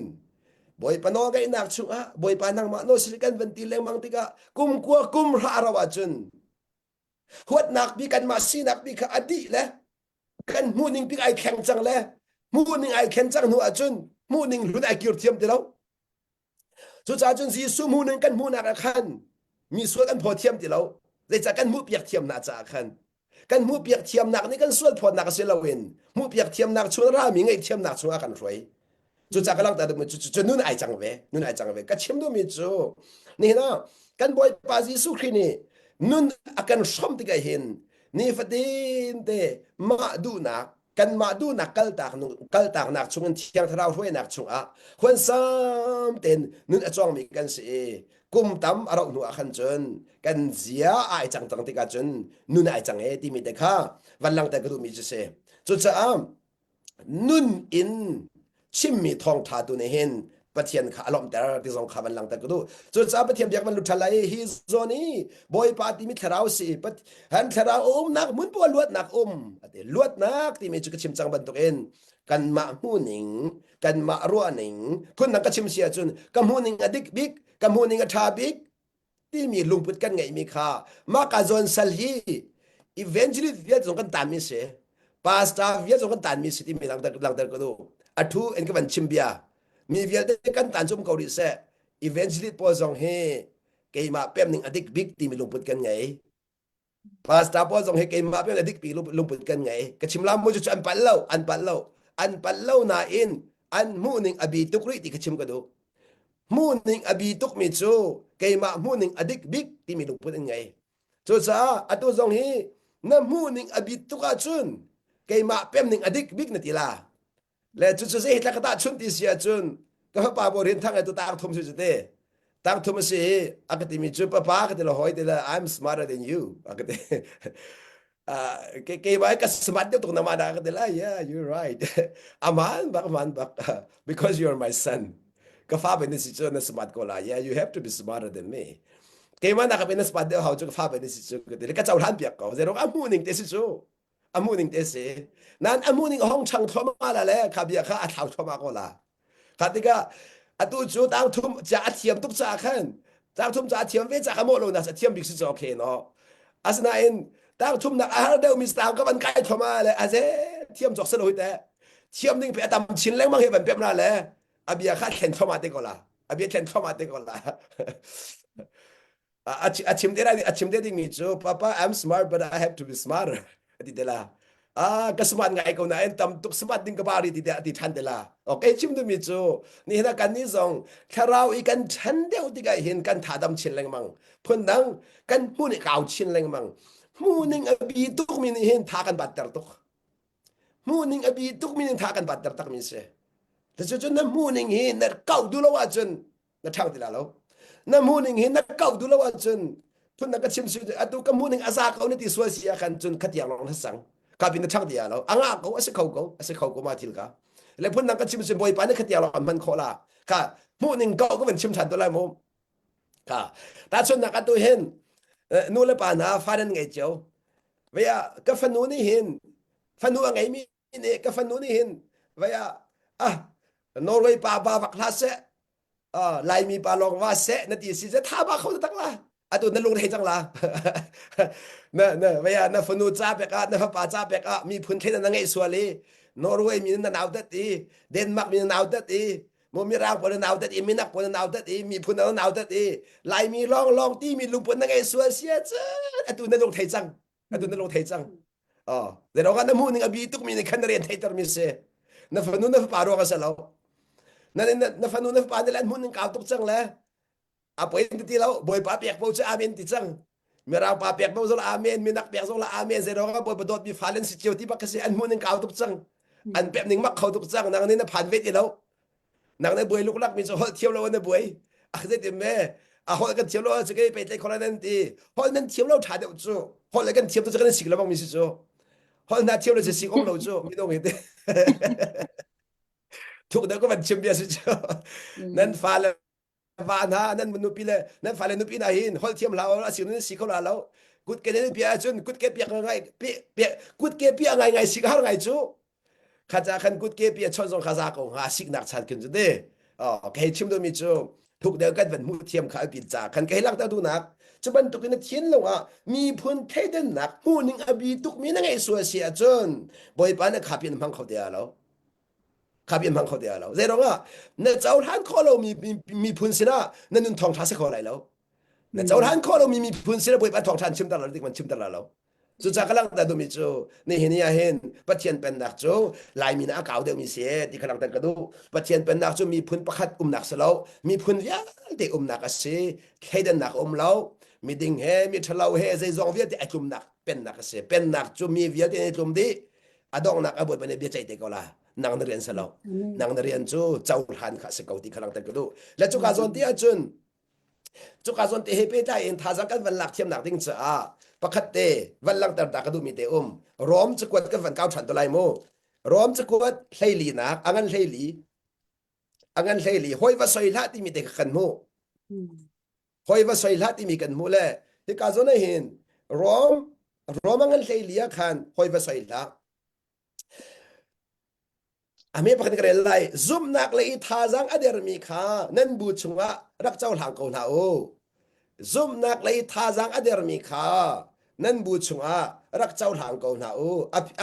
Bawipa nawlngaihnak chungah Bawipa nangmah nawl si kan van ti lengmang tikah kum kua kum hra ro ahcun huatnak bi kanmah sinak bi kha a dih le kan hmuhning bik ai thleng cang le hmuhning ai thlen cang hnu ahcun hmuhning hlun ai kir thiam ti lo. Cucaah cun Jesuh hmuhning kan hmuhnak ah khan mi sual kan phaw thiam ti lo. Zeicah kan hmuhpiak thiamnak caah khan Kan hmuhpiak thiamnak nih kan sual phawtnak si loin hmuhpiak thiamnak chung rami ngaihthiamnak chungah kan hruai. Cucaah ka langhter duhmi cu, cu nun ai cang ve, nun ai cang ve. Ka chim duhmi cu nihin ah kan Bawipa Jesuh Khrih nih nun a kan hrawmh tikah hin nifatin te mah duhnak kanmah duhnak kaltak kaltaknak chungin Thiang Thlarau hruainak chungah huansam tein nun a cawngmi kan si i kum tam a rauh hnu ah khan cun kan zia ai cang cang tikah cun nun ai cang e timi te kha van langhter ka duhmi cu si. Cucaah nun in chimmi thawngṭha tu nih hin Pathian kha a lawmhter ti zong kha van langhter ka duh. Cucaah Pathian biak van lut ṭhan lai hi zawn i Bawipa timi thlarau si han thlarau a umnak hmun poah luatnak um ati luatnak timi cu ka chim cang bantukin kanmah hmuhning kanmah ruahning phundang ka chim si ahcun ka hmuhning a dik bik ka hmuhning a ṭha bik timi lungput kan ngeihmi kha mah ka zawn sal hi evangelist vialte zong kan tanmi si pastor vialte zong kan tanmi si timi langhter langhter ka duh a thu in ka van chim bia mi vialte kan tan cum ko rih seh evangelist pawl zong hi keimah pem ning a dik bik timi lungput kan ngei Pastor pawl zong hi keimah pek le dikpi lungput kan ngei. Ka chim la mu cu an palh lo, an palh lo. An palh lo nain an hmuhning a bi tuk rih ti ka chim ka duh. Hmuhning a bi tukmi cu keimah hmuhning a dik bik timi lungput an ngei. Cucaah atu zong hi na hmuhning a bit tuk ahcun keimah pemning a dik bik na ti la. Le cucu zei hi ka tahchunh ti si ahcun ka fapa bawi rian thang tu tang thum si cu te. Tang thum a si i a ka timi cu papa ka ti lo hoi ti le I'm smarter than you a ka ti. Uh, ke keimah ka smart deuh tuk nama dah ka ti la yeah you're right aman bak aman bak because you're my son. Ka fa ben si cu na smart ko la. Yeah, you have to be smarter than me. Keimah nak in na smart deuh hau cu ka fa ben si cu ka ti. Ka cohlan piak ko. Zeirong a hmuh ning te si cu. A hmuh ning te si. Nan a hmuh ning a hong chang thluahmah la le kha bia kha a thlau thluahmah ko la. Kha tikah atu cu tang thum ca a thiam tuk caah khan tang thum ca a thiam ve ca kha mawh lo nak a thiam bik si cu okay no. Asinain tang thum nak a har deuh mi tang ka van kai thluahmah le a ze thiam cawk se lo hi teh. Thiam ding pe a tam chin lengmang he van pem na le a bia kha thlen thluahmah te ko la. A bia thlen thluahmah te ko la. A chim te a chim te dingmi cu papa I'm smart but I have to be smarter a ti te la ah ka smart ngai ko nain tam tuk smart ding ka ba ri ti te a ti than te la okay chim duhmi cu nihin ah kan nih zong thlarau i kan ṭhan deuh tikah hin kan tha dam chin lengmang phundang kan hmun i kau chin lengmang hmuning a bi tukmi nih hin tha kan batter tuk hmuhning a bi tukmi nih tha kan batter takmi si cucu na hmuhning hi na kau duh lo ahcun na ṭhang ti la lo na hmuhning hi na kau duh lo ahcun phun na ka chim si atu ka hmuhning a za ko na ti sual si ah khan cun khatiang lawng na sang ka bin na ṭhang ti lo a ngah ko a si kho ko a si kho ko ma thil ka le phun dang ka chim si bawipa nih khatiang lawng an hman khawh la ka hmuhning kau ka van chim ṭhan to lai mu ka tahchunhnak atu hin nu le pa hna fa nan ngei cio vei ah ka fanu nih hin fanu a ngeimi nih ka fanu nih hin vei ah ah Norway pa ba vak hlah seh uh, Laimi pa lawng va seh na ti si tha ba kho tak la atu na lung thei cang la na na vei ah na fanu ca pek ah na fapa ca pek ah miphun thlen na ngeih sual i Norway mi na nau dat i Denmark mi na nau dat i mo mirang pawl na nau dat i minak pawl na nau dat i miphun na nau dat i Laimi lawng lawng ti mi lungput na ngeih sual sia cun atu na lung thei cang atu na lung thei cang oh zeirong ah na hmuh ning a bi tuk mi nih khan na rian theihter mi si na fanu na fapa ruang a si lo na na fanu na fapa nih an hmuh ning kau tuk cang le a poi ti ti lo bawipa pek po cu amen ti cang mirang pa pek po zong amen minak pek zong la amen zeirong ah bawipa dawt mi fa len si cio ti bak si an hmuh ning kau tuk cang an pek ning mak kho tuk cang nang nih na phan ve ti lo Nang na buai luklak mi cu holh thiam lo na buai. A zeitin me a holh kan thiam lo cu kei pei tlai khola nan ti. Holh nan thiam lo tha deuh cu. Holh le kan thiam tu cu kan sik lo bang mi si cu. Holh na thiam lo cu sik om lo cu minung hi te. Thuk deuh ka van chim bia si cu. Nan fa le va hna nan nupi le nan fale nupi hna hin holh thiam hlah a si nan si kho la lo kut ke nan pia ahcun kut ke piak ngai kut ke pia ngai ngai sik har ngai cu kha ca khan kut ke pia chon zong kha za ko hnga siknak chan khin cu te oh kei chim dumi cu thuk deuh kan van hmuh thiam kha pin ca khan kei langhter duhnak cu bantuk in thinlung ah miphun thleidannak hmuhning a bi tuk mi na ngeih sual si ahcun bawipa na kha pin hmang kho te lo kha bia hmang kho ti lo zei ah na cohlan khawh lomi miphun sinah na nun thawngṭha si kho lai lo na cohlan khawh lomi miphun sinah bawipa thawngṭha an chimter lo dik man chimter lo cucaah ka langhter duhmi cu nihin ni ah hin Pathian pennak cu Laimi nih a kau deuhmi si ti kha langhter ka duh Pathian pennak cu miphun pakhat umnak si lo miphun vialte umnak a si thleidannak um lo miding he mi ṭhalo he zeizong vialte a tlumnak pennak a si pennak cu mi vialte nih tlum dih a donghnak a bawipa nih bia ceih te ko la nang na rian si lo nang na rian cu cohlan kha si ko ti kha langhter ka duh le cuka zawn ti ahcun cuka zawn te he pehtlai in thazaang kan van lak thiamnak ding caah pakhat te van langhter ta ka duhmi te um Rom cakuat kan van kau ṭhan to lai mu Rom cakuat hleili nak a ngan hleili a ngan hleili hoi va soi hlah timi te kha kan hmuh hoi va soi hlah timi kan hmuh le hika zawn ah hin Rom Rom a ngan hleili ah khan hoi va soi hlah a me pakhat ka rel lai zumhnak le i thazaang a dermi kha nan bu chungah rak cohlang ko hna u zumhnak le i thazaang a dermi kha nan bu chungah rak cohlang ko hna u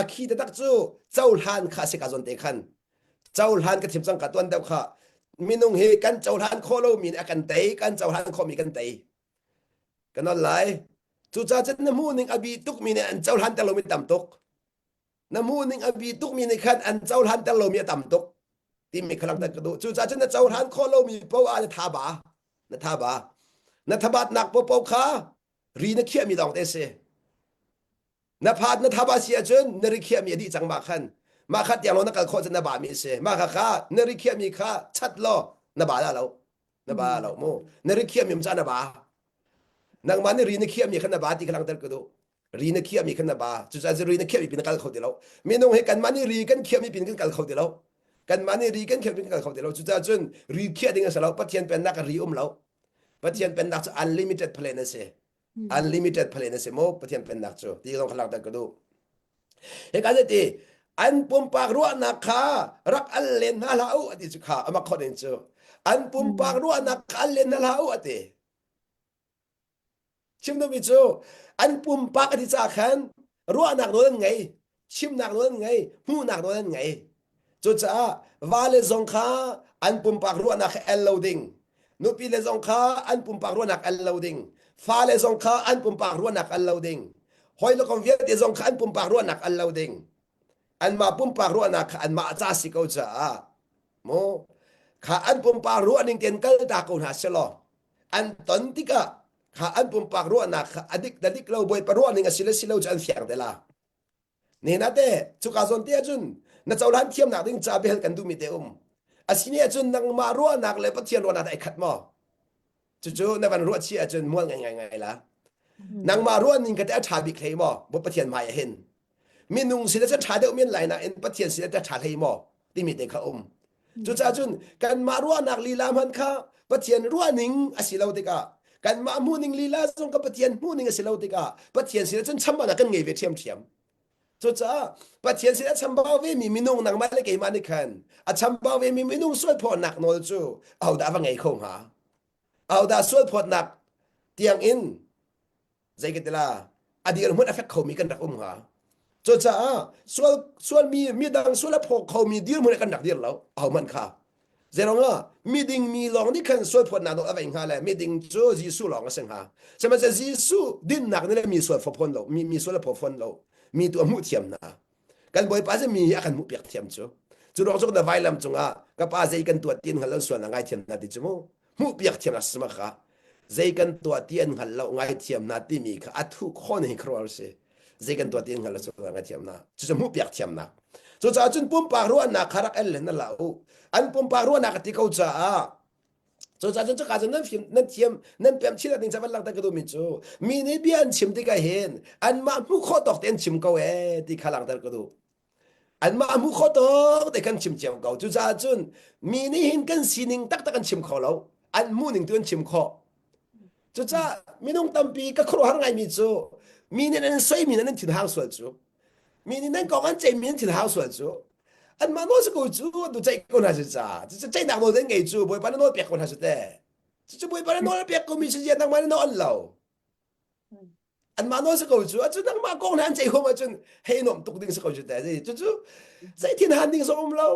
a khi taktak cu cohlan kha si ka zawn te khan cohlan ka thim cang ka tuan deuh kha minung hi kan cohlan khawh lomi nih a kan tei kan cohlan khawhmi kan tei kan on lai cucaah cun na hmuh ning a bi tukmi nih an cohlan ter lomi tam tuk na hmuh ning a bi tukmi nih khan an cohlan ter lomi a tam tuk timi kha langhter ka duh cucaah cun na cohlan khawh lomi poah na tha ba na tha ba na thabatnak popo kha ri na khiahmi lawng te si Na phat na thaba si ahcun na rikhiahmi a dih cang mah khan. Mah kha tiang law na kal khawh cun na bami a si. Mah kha kha na rikhiahmi kha chat law na ba la lo. Na ba lo mu. Na rikhiahmi um ca na ba. Nangmah nih ri na khiahmi kha na ba ti kha langhter ka duh. Ri na khiahmi kha na ba. Cucaah ri na khiahmi pin na kal kho ti lo. Minung hi kanmah nih ri kan khiahmi pin kan kal kho ti lo. Kanmah nih ri kan khiah kan kal kho ti lo. Cucaah cun ri khiah ding a si lo. Pathian pennak ah ri um lo. Pathian pennak cu unlimited plan a si. Unlimited plan a si mu Pathian pennak cu. Ti zong kha langhter ka duh. Hika zat i an pumpak ruahnak kha rak al len hna hlah u ati cu kha amak khon in cu. An pumpak ruahnak kha al len hna hlah u ati. Chim duhmi cu an pumpak a ti caah khan ruahnak nawl an ngei, chimnak nawl an ngei, hmuhnak nawl an ngei. Cucaah vale zong kha an pumpak ruahnak kha el lo ding. Nupi le zong kha an pumpak ruahnak el lo ding. Fale zong kha an pumpak ruahnak el lo ding. Hawi le kom vialte zong kha an pumpak ruahnak el lo ding. Anmah pumpak ruahnak kha anmah ca si ko caah mu kha an pumpak ruahning tein kal ta ko hna selaw an ton tikah kha an pumpak ruahnak kha a dik da dik lo bawipa ruahning a si le si lo cu an fiang te la ne na te cuka zawn te ahcun na cohlan thiamnak ding ca bel kan duhmi te um asini ahcun nangmah ruahnak le Pathian ruahnak ai khat maw cucu na van ruah chih ahcun mual ngai ngai ngai la nangmah ruahning ka te a ṭha bik hlei maw bo Pathian hmai ah hin minung sin ah cun ṭha deuh men lai nain Pathian sin ah ṭha hlei maw timi te kha um cucaah cun kanmah ruahnak lila hmanh kha Pathian ruahning a si lo tikah kanmah hmuhning lila zong ka Pathian hmuhning a si lo tikah Pathian sin ah cun chambaunak kan ngei ve ṭhiamṭhiam cucaah Pathian sin a chambau ve mi minung nangmah le keimah nih khan a chambau ve mi minung sualphawtnak nawl cu ahodah va ngei kho hnga ahodah sualphawtnak tiang in zei ka ti la a dirhmun a fek khomi kan rak um hnga cucaah sual sualmi midang sual a phaw khomi dirhmun kan rak dir lo ahohmanh kha zeirong miding mi lawng nih khan sual phawtnak nawl a vei hnga le miding cu Jesuh lawng a si hnga sihmanhsehlaw Jesuh dinnak nih le mi sual phaw fawn lo mi mi sual a phaw fawn lo mi tu a hmuh thiam hna kan bawipa cu mi hi a kan hmuh piak thiam cu cu ruang cu na vailam cungah ka pa zei kan tuah ti an hngal lo sual na ngaithiam hna ti cu mu hmuh piak thiam na sima kha zei kan tuah ti an hngal lo ngaithiam hna timi kha a thuh khon hi khuaruahhar si zei kan tuah ti an hngal lo sual na ngaithiam hna cucu hmuh piak thiamnak cucaah cun pumpak ruahnak kha rak el le na la u an pumpak ruahnak a ti ko caah Cucaah cun cuka cun nan fim nan thiam nan pem chin ding ca van langhter ka duhmi cu mi nih bia an chim tikah hin anmah hmuh khawh tawk te an chim ko ee ti kha langhter ka duh. Anmah hmuh khawh tawk te kan chim cio ko. Cucaah cun mi nih hin kan sining taktak an chim kho lo. An hmuhning tu an chim khawh. Cucaah minung tampi ka khuaruahhar ngaimi cu mi nih nan soimi nan thin hang sual cu. Mi nih nan kong an ceihmi nan thin hang sual cu. Anmah nawl si ko cu tu ceih ko hna si ca. Cucu ceihnak nawl an ngei cu Bawipa na nawl pek ko hna si te. Cucu Bawipa na nawl pek ko mi si zia nangmah na nawl lo. Anmah nawl si ko cu acu nangmah kong hna an ceih huam ahcun hei nuam tuk ding si ko cu te. Cucu zei thin han ding zong um lo.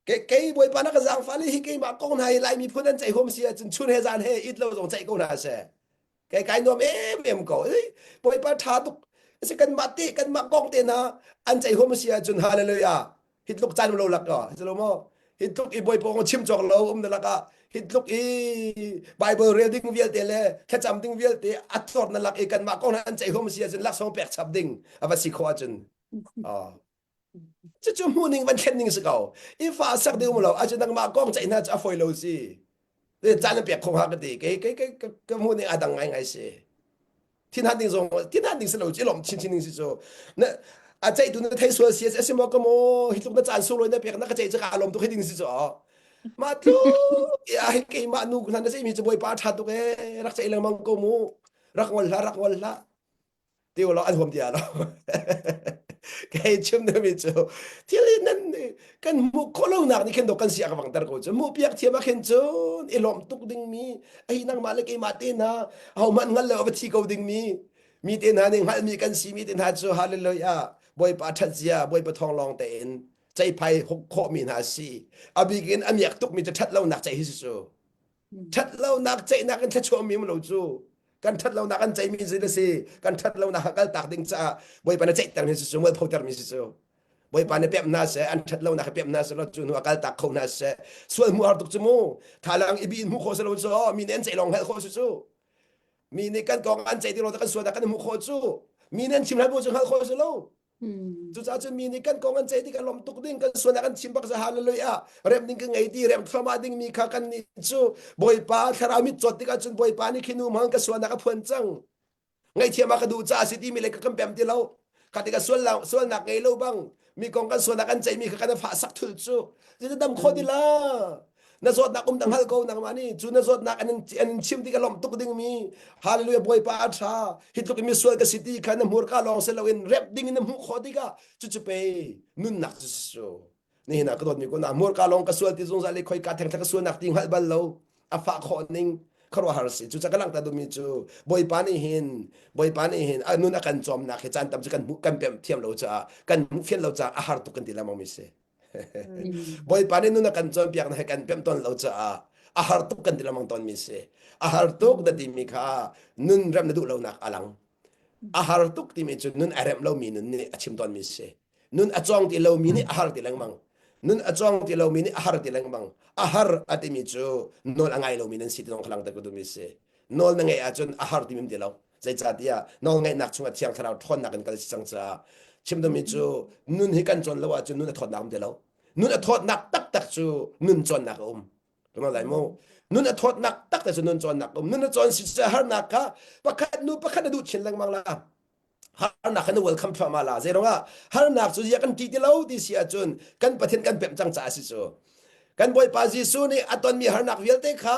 Ke kei Bawipa na ka zaangfah le hi keimah kong hna hi Lai miphun an ceih huam si ahcun chun he zan he it lo zong ceih ko hna seh. Kei kai nuam emem ko. Bawipa ṭha tuk. Si kanmah te kanmah kong te hna an ceih huam si ahcun hallelujah. Hi tluk caan lo lak ah si lo maw? Hi tluk i Bawipa kong chim cawk lo um na lakah hi tluk i Bible rel ding vialte le thlacam ding vialte a tlor na lak i kanmah kong hna an ceih huam si ahcun laksawng pek chap ding a va si khawh ahcun. Oh. Cucu hmuhning van thlen ning si ko. I fa sak ding um lo ahcun nangmah kong ceih hna cu a fawi lo si. Caan an pek kho hnga ka ti. Kei kei kei ka hmuhning a dang ngaingai si. Thinhan ding zong thinhan ding si lo ci lom chinchin ding si cu. Na a ceihtu na thei sual si a si maw ka maw hi tluk na caan sunglawi na pek na ka ceih cu ka lawm tuk hi ding si cu. Mah tluk ya hi keimah nu hna na ceihmi cu bawipa ṭha tuk ee rak ceih lengmang ko mu. Rak ngol hlah rak ngol hlah. Ti lo an huam ti lo kei chim deuhmi cu thil hi nan kan hmuh khawh lonak nih khin dawh kan si a ka vangter ko cu hmuh piak thiam ah khin cun i lawmh tuk dingmi ai nangmah le keimah te hna ahohmanh hngal lo a va thi ko dingmi mi te hna nih hngalhmi kan si mi te hna cu hallelujah bawipa ṭhat zia bawipa thawng lawng tein ceihphai khawhmi hna si a bik in a miak tukmi cu ṭhat lonak ceih hi si cu ṭhat lonak ceihnak in thluachuahmi um lo cu kan ṭhat lonak an ceihmi si na si kan ṭhat lonak kha kaltak ding caah bawipa na ceihter mi si cu mualphoter mi si cu bawipa na pemh hna seh an ṭhat lonak kha pemh hna seh law cu hnu a kaltak kho hna seh sual hmuh har tuk cu mu thalang i bi in hmuh khawh si lo cu mi nih an ceih lawng hngalh khawh si cu mi nih kan kong an ceih ti lo kan sualnak kan hmuh khawh cu mi nih an chim hlan bu cu hngalh khawh si lo Cucaah cun mi nih kan kong an ceih tik a lawm tuk ding kan sualnak an chim bak za hallelujah rem ding ka ngei ti rem thluahmah ding mi kha kan nih cu Bawipa thlarau mit cawt tikah cun Bawipa nih khi nu hmang ka sualnak a phuan cang ngaihthiam ah ka duh caah si ti mi le ka kan pem ti lo kha tikah sual sualnak ngei lo bang. Mi kong kan sualnak kan ceihmi kha kan fah sak thul cu. Zeitin dam khawh ti la? Na zawtnak um dang hal ko nangmah nih cu na zawtnak an in chim ti ka lawmh tuk dingmi hallelujah bawipa a tha hi tluk in misual ka si ti kha na hmurka lawng si loin rep ding in na hmuh khawh tikah cucu pe nunnak cu cu nihin ah ka dawtmi ko na hmurka lawng ka sual ti zungzal i khoika thengthla ka sualnak ti hngalh bal lo a fah khawh ning khuaruahhar si cu ka langhter duhmi cu bawipa nih hin bawipa nih hin a nun a kan cawmnak hi caan tam cu kan hmuh kan pemh thiam lo caah kan hmuh fian lo caah a har tuk kan ti lengmang mi si Bawipa nih nun a kan cawnpiak na he kan pemh tawn lo caah a har tuk kan ti lengmang tawnmi si. A har tuk na timi kha nun rem na duh lonak a lang. A har tuk timi cu nun a remh lomi nun nih a chim tawnmi si. Nun a cawng ti lomi nih a har ti lengmang. Nun a cawng ti lomi nih a har ti lengmang. A har a timi cu nawl a ngai lomi nan si ti zong kha langhter ka duhmi si. Nawl na ngeih ahcun a har timi ti lo. Zeicahtiah nawlngaihnak chungah Thiang Thlarau ṭhawnnak in kal si cang caah chim duhmi cu nun hi kan cawn lo ahcun nun a thawtnak um ti lo. Nun a thawtnak taktak cu nun cawnnak a um. Kan lai mu. Nun a thawtnak taktak cu nun cawnnak a um. Nun a cawn si harnak kha pakhat nu pakhat na duh chin lengmang la. Harnak kha na welcome thluahmah la. Zeiruangah harnak cu zia kan ṭih ti lo ti si ahcun kan Pathian kan pemh cang caah si cu. Kan Bawipa Jesuh nih a tonmi harnak vialte kha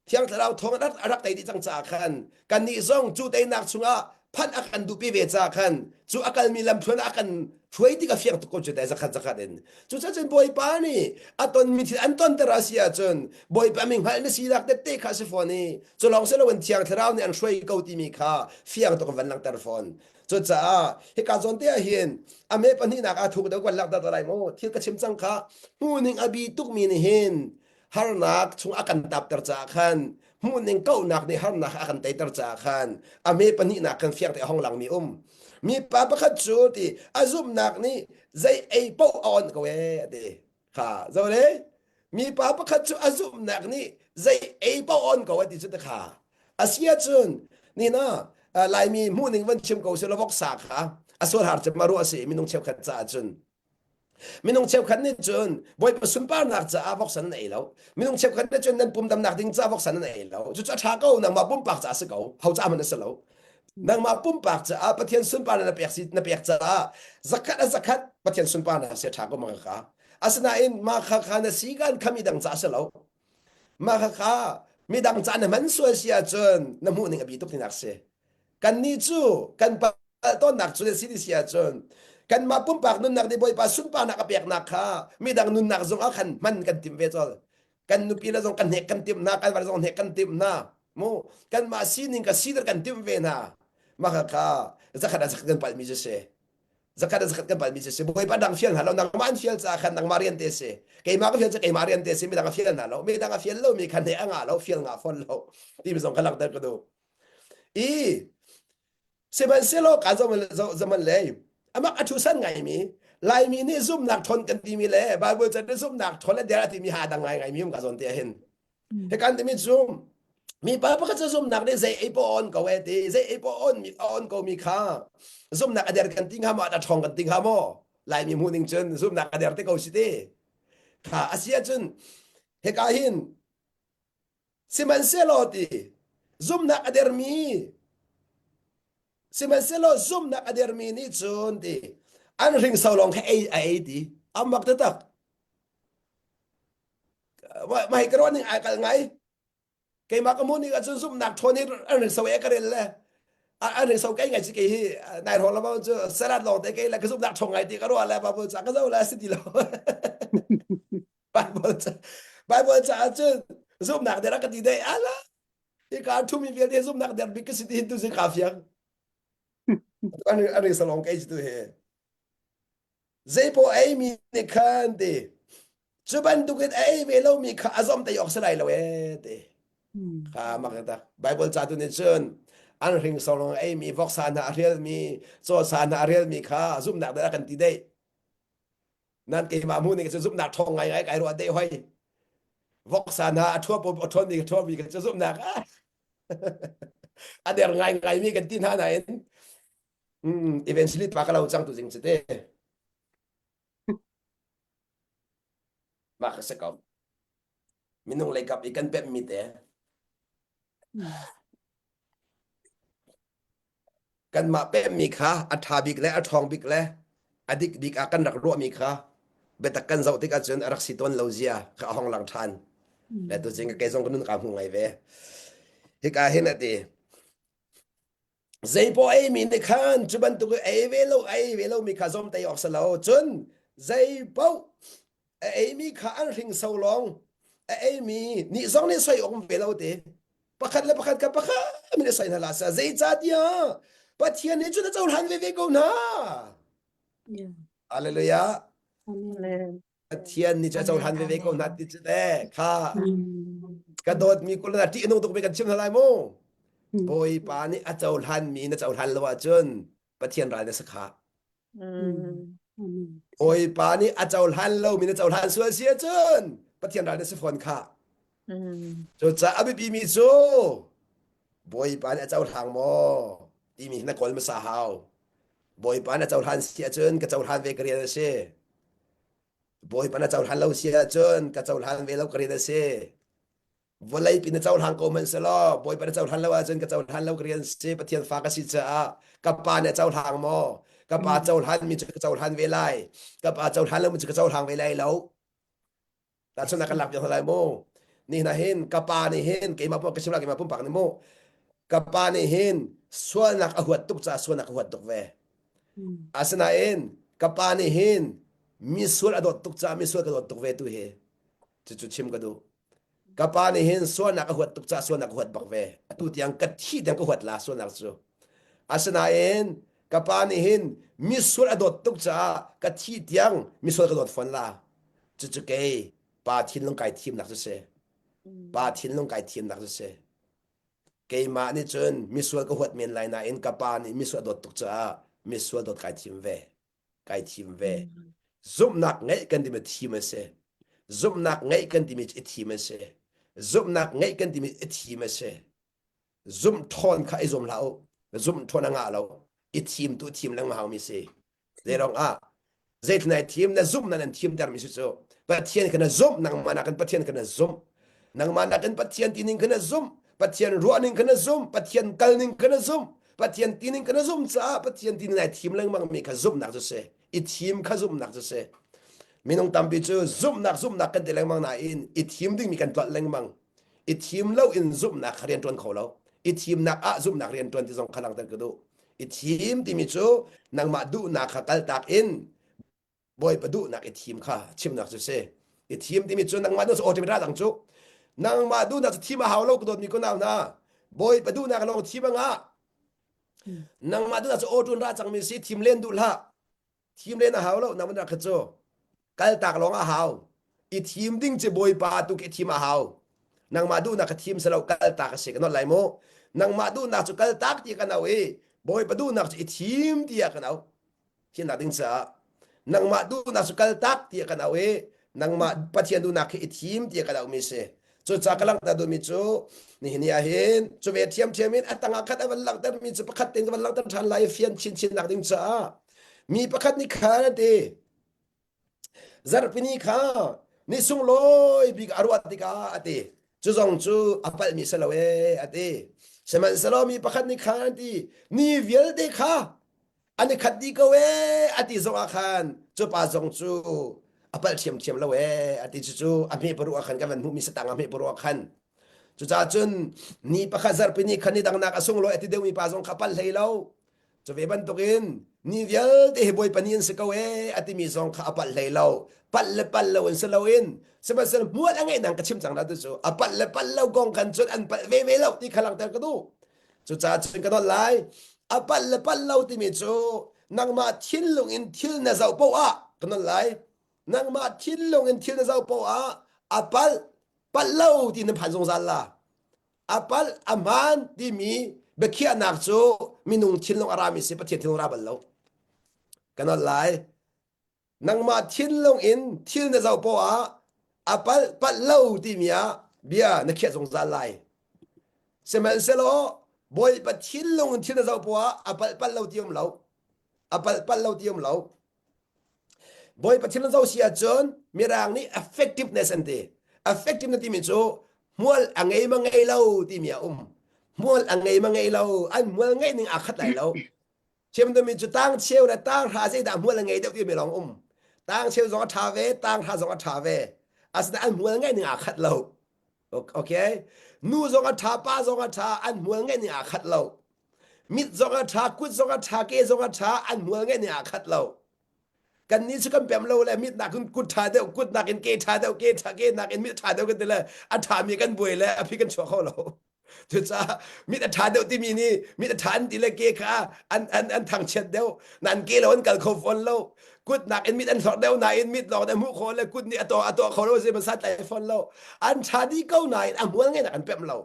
Thiang Thlarau thawng a rak tei dih cang caah khan kannih zong cu teinak chungah phanh a kan duhpi ve caah khan cu a kalmi lamthluan a kan hruai tik a fiang tuk ko cu te zakhat zakhat in cucacun Bawipa nih a tonmi thil an tonter a si ahcun Bawipa mi hngalh na sinak tette kha a si fawn i cu lawng si loin Thiang Thlarau nih an hruai ko timi kha fiang tuk in van langhter fawn cucaah hika zawn te ah hin a me pahnihnak ah thuk deuh kan langhter lai mu thil ka chim cang kha hmuhning a bi tukmi nih hin harnak chung a kan tapter caah khan hmuhning kauhnak nih harnak a kan teiter caah khan a me pahnihnak kan fiang te a hong langmi um mi pa pakhat cu ti a zumhnak nih zei ei paoh a on ko ee a ti kha zo le mi pa pakhat cu a zumhnak nih zei ei paoh on ko a ti cu te kha a si ahcun ni na laimi hmuhning van chim ko si lo voksa kha a sual har cem a ruah si minung cheukhat caah cun Minung cheukhat nih cun Bawipa sunparnak caah voksan nan ei lo. Minung cheukhat nih cun nan pum damnak ding caah voksan nan ei lo. Cucu a ṭha ko, nangmah pumpak caah si ko. Ho caah hmanh a si lo. Nangmah pumpak caah Pathian sunparnak na pek si na pek caah zakhat a zakhat Pathian sunparnak si a ṭha ko mah kha. Asinain mah kha kha na si kan kha midang caah si lo. Mah kha kha midang caah na hman sual si ahcun na hmuh ning a bi tuk tinak si. Kannih cu kan palh tawnnak cu si ti si ahcun kanmah pumpak nunnak nih Bawipa sunparnak a peknak kha midang nunnak zong ah khan hman kan timh ve colh. Kan nupi le zong kan hnek kan timh hna, kan va zong hnek kan timh hna. Mu kanmah sining ka siter kan timh ve hna. Mah kha kha zakhat ah zakhat kan palhmi cu si. Zakhat ah zakhat kan palhmi cu si. Bawipa dang fial hna lo, nangmah an fial caah khan nangmah rian te si. Keimah ka fial cu keimah rian te si, midang a fial hna lo. Midang a fial lomi kha hne a ngah lo, fial ngah fawn lo. Timi zong kha langhter ka duh. I sihmanhsehlaw ka zaman lei amak a thusan ngaimi Laimi nih zumhnak ṭhawn kan timi le Bible chan nih zumhnak ṭhawn le der a timi ha dang ngai ngaimi um ka zawn te hin. Hi kan timi cu mipa pakhat cu zumhnak nih zei ei paoh on ko e ti zei ei paoh on mi on ko mi kha zumhnak a der kan ti hnga maw a ṭhawng kan ti hnga maw Laimi hmuh ning cun zumhnak a der te ko si ti kha a si ahcun hika hin Sihmanhsehlaw ti zumhnak a dermi sihmanhsehlaw zumhnak a dermi nih cun ti an hringso lawng kha ei a ei ti a mak taktak mah hi ka ruah ning ai kal ngai keimah ka hmuh ning ahcun zumhnak ṭhawn hi an hringso e ka rel le an hringso kei ngai si kei hi nai hrawng lama cu salad lawng te kei le ka zumhnak ṭhawng ngai ti ka ruah le Bible ca ka zoh le si ti lo Bible ca Bible caah cun zumhnak der a ka ti dei ala hika thumi vialte zumhnak der bik ka si ti hin tu si ka fiang an an salong kei tu he zeipo ei mi nih khan ti cu bantukin a ei ve lomi kha a zom te awk si lai lo e ti kha mak tak Bible ca tu nih cun an hring solong ei mi voksa hna a rial mi caw sa hna a rial mi kha zumhnak der a kan ti dei Nan keimah hmuh ning cu zumhnak ṭhawng ngaingai kai ruah deh hoi. Voksa hna a ṭhuap a ṭhawnmi ka ṭhuapmi ka cu zumhnak ah a der ngaingai mi kan ti hna nain mm, evangelist pa ka lo cang tu zing cu te. Mah ka si ko. Minung lei kap i kan pemh mi te. Kanmah pemhmi kha a ṭha bik le a ṭhawng bik le. A dik bik ah kan rak ruahmi kha biatak kan zoh tik ahcun a rak si tawn lo zia kha a hong lang ṭhan. Le tu cing kei zong ka nun kaa hmu ngai ve. Hika hin a ti. Zeipaw eimi nih khan cu bantuk ei ve lo ei ve lomi kha zawmtai awk si lo. Cun zeipaoh a eimi kha an hringso lawng a eimi nih zong nih soi awk ve lo te. Pakhat le pakhat kha pakhat min i soi hna la sa. Zeicahtiah Pathian nih cun a cohlan veve ko hna. Yeah. Hallelujah. Amen. Pathian nih cu a Amen, cohlan veve ko hna amen. ti cu te kha Mm. ka dawtmi kul na ṭih a nung tuk mi kan chim hna lai mu. Mm. Bawipa nih a cohlanmi na cohlan lo ahcun Pathian ral na si kha. Mm. Amen. Bawipa nih a cohlan lomi na cohlan sual si ahcun Pathian ral na si fawn kha. Cucaah a biapimi cu Bawipa nih a cohlang maw timi hi na kawl hmasa hau. Bawipa nih a cohlan si ahcun ka cohlan ve ka rian a si. Bawipa na cohlan lo si ahcun ka cohlan ve lo ka rian a si. Vawlei pi na cohlang ko hmanh selaw Bawipa na cohlan lo ahcun ka cohlan lo ka rian si. Pathian fa ka si caah ka pa nih a cohlang maw? Ka pa cohlan mi cu ka cohlan ve lai. Ka pa cohlan lo mi cu ka cohlang ve lai lo. Tahchunhnak kan lak piak hna lai mu. Ni hna hin ka pa nih hin keimah pum ka chim lai keimah pumpak nih mu. Ka pa nih hin sualnak a huat tuk caah sualnak a huat tuk ve. Asinain ka pa nih hin misual a dawt tuk caah misual ka dawt tuk ve tu hi. Cucu chim ka duh. Ka pa nih hin sualnak a huat tuk caah sualnak a huat bak ve. Atu tiang ka thih tiang ka huat la sualnak cu. Asinain ka pa nih hin misual a dawt tuk caah ka thih tiang misual ka dawt fawn la. Cucu kei pa thinlung kai thimnak cu si. Pa thinlung kai thimnak cu si. Keimah nih cun misual ka huat men lai nain ka pa nih misual a dawt tuk caah misual dawt kai thim ve. Kai thim ve. Zumhnak ngeih kan timi thim a si. Zumhnak ngeih kan timi i thim a si. Zumhnak ngeih kan timi i thim a si. Zumh ṭhawn kha i zum hlah u. Zumh ṭhawn a ngah lo. I thim tu thim lengmang haumi si. Zeirong ah zeitin ai thim na zumh nan an thim termi si cu Pathian kha na zumh nangmah nakin Pathian kha na zumh nangmah nakin Pathian tining kha na zumh Pathian ruahning kha na zumh Pathian kalning kha na zumh Pathian tining kha na zumh caah Pathian tining ai thim lengmang mi kha zumhnak cu si i thim kha zumhnak cu si minung tampi cu zumhnak zumhnak kan ti lengmang nain i thim dingmi kan tlolh lengmang i thim lo in zumhnak kha rian ṭuan kho lo i thimnak ah zumhnak rian ṭuan ti zong kha langhter ka duh i thim timi cu nangmah duhnak kha kaltak in bawipa duhnak i thim kha chimnak cu si i thim timi cu nangmah duh cu ra dang cu nangmah duhnak cu thim a hau lo ka dawtmi ko nau hna bawipa duhnak lawng thim a ngah nangmah duhnak cu awṭun ra cangmi si thim len duh hlah Thim len a hau lo nangmah nak kha cu kaltak lawng a hau. I thim ding cu Bawipa tu khi thim a hau. Nangmah duhnak kha thim selo kaltak a si ka not lai mu. Nangmah duhnak cu kaltak ti kan au i Bawipa duhnak cu i thim tiah kan au. Thiannak ding caah nangmah duhnak cu kaltak tiah kan au i nangmah Pathian duhnak khi i thim tiah kan auhmi si. Cucaah ka langhter duhmi cu nihin ni ah hin cu ve ṭhiamṭhiam in a tangah khat a van langhtermi cu pakhat tein ka van langhter ṭhan lai i fian chinchin nak ding caah mi pakhat nih khan a ti zarhpini kha ni sunglawi bik a ruah tikah a ti cu zong cu a palhmi si lo ee a ti sihmanhsehlaw mi pakhat nih khan a ti ni vialte kha an i khat dih ko ee a ti zong ah khan cu pa zong cu a palh ṭhiamṭhiam lo ee a ti cucu a hme paruh ah khan kan van hmuhmi satang a hme paruh ah khan cucaah cun ni pakhat zarhpi ni khan ni dangnak a sunglawi a ti deuhmi pa zong kha palh hlei lo cu ve bantukin ni vialte hi bawipa ni an si ko ee a timi zong kha a palh hlei lo palh le palh lo in si loin sihmanhsehlaw hmual a ngeih nang ka chim cang dah tu cu a palh le palh lo kong khan cun an palh ve ve lo ti kha langhter ka duh Cucaah cun ka dawt lai. A palh le palh lo timi cu nangmah thinlung in thil na zoh paoh ah ka nawl lai. Nangmah thinlung in thil na zoh paoh ah a palh, palh lo ti na phan zungzal la. A palh, a hmaan timi biakhiahnak cu minung thinlung a rami si Pathian thinlung ra bal lo. Ka nawl lai. Nangmah thinlung in thil na zoh poah ah a palh palh lo timi ah bia na khiah zungzal lai. Sihmanhsehlaw Bawipa thinlung in thil na zoh poah ah a palh palh lo ti um lo. A palh palh lo ti um lo. Bawipa thinlung zoh si ahcun Mirang nih effectiveness an ti. Effectiveness timi cu hmual a ngei ma ngei lo timi a um. Hmual a ngei ma ngei lo. An hmual ngeih ning aa khat lai lo. Chim dumi cu tang cheu le tang hra zeidah hmual a ngei deuh timi lawng um. Tang cheu zong a ṭha ve, tang hra zong a ṭha ve. Asinain an hmual ngeih ning aa khat lo. Okay? Nu zong a ṭha, pa zong a ṭha, an hmual ngeih ning aa khat lo. Mit zong a ṭha, kut zong a ṭha, ke zong a ṭha, an hmual ngeih ning aa khat lo. Kannih cu kan pem lo le mit nakin kut ṭha deuh, kut nakin ke ṭha deuh, ke ṭha ke nakin mit ṭha deuh kan ti le a ṭhami kan buai le a phi kan chuah kho lo. Cucaah mit a ṭha deuh timi nih mit a ṭha an ti le ke kha an, an, an thangchiat deuh. Nan ke lo an kal kho fawn lo. Kut nakin mit an hlorh deuh nain mit lawng an hmuh khawh le kut nih a tuah a tuah kho lo zei san tlai fawn lo. An ṭha dih ko nain a hmual ngeihnak an pemh lo.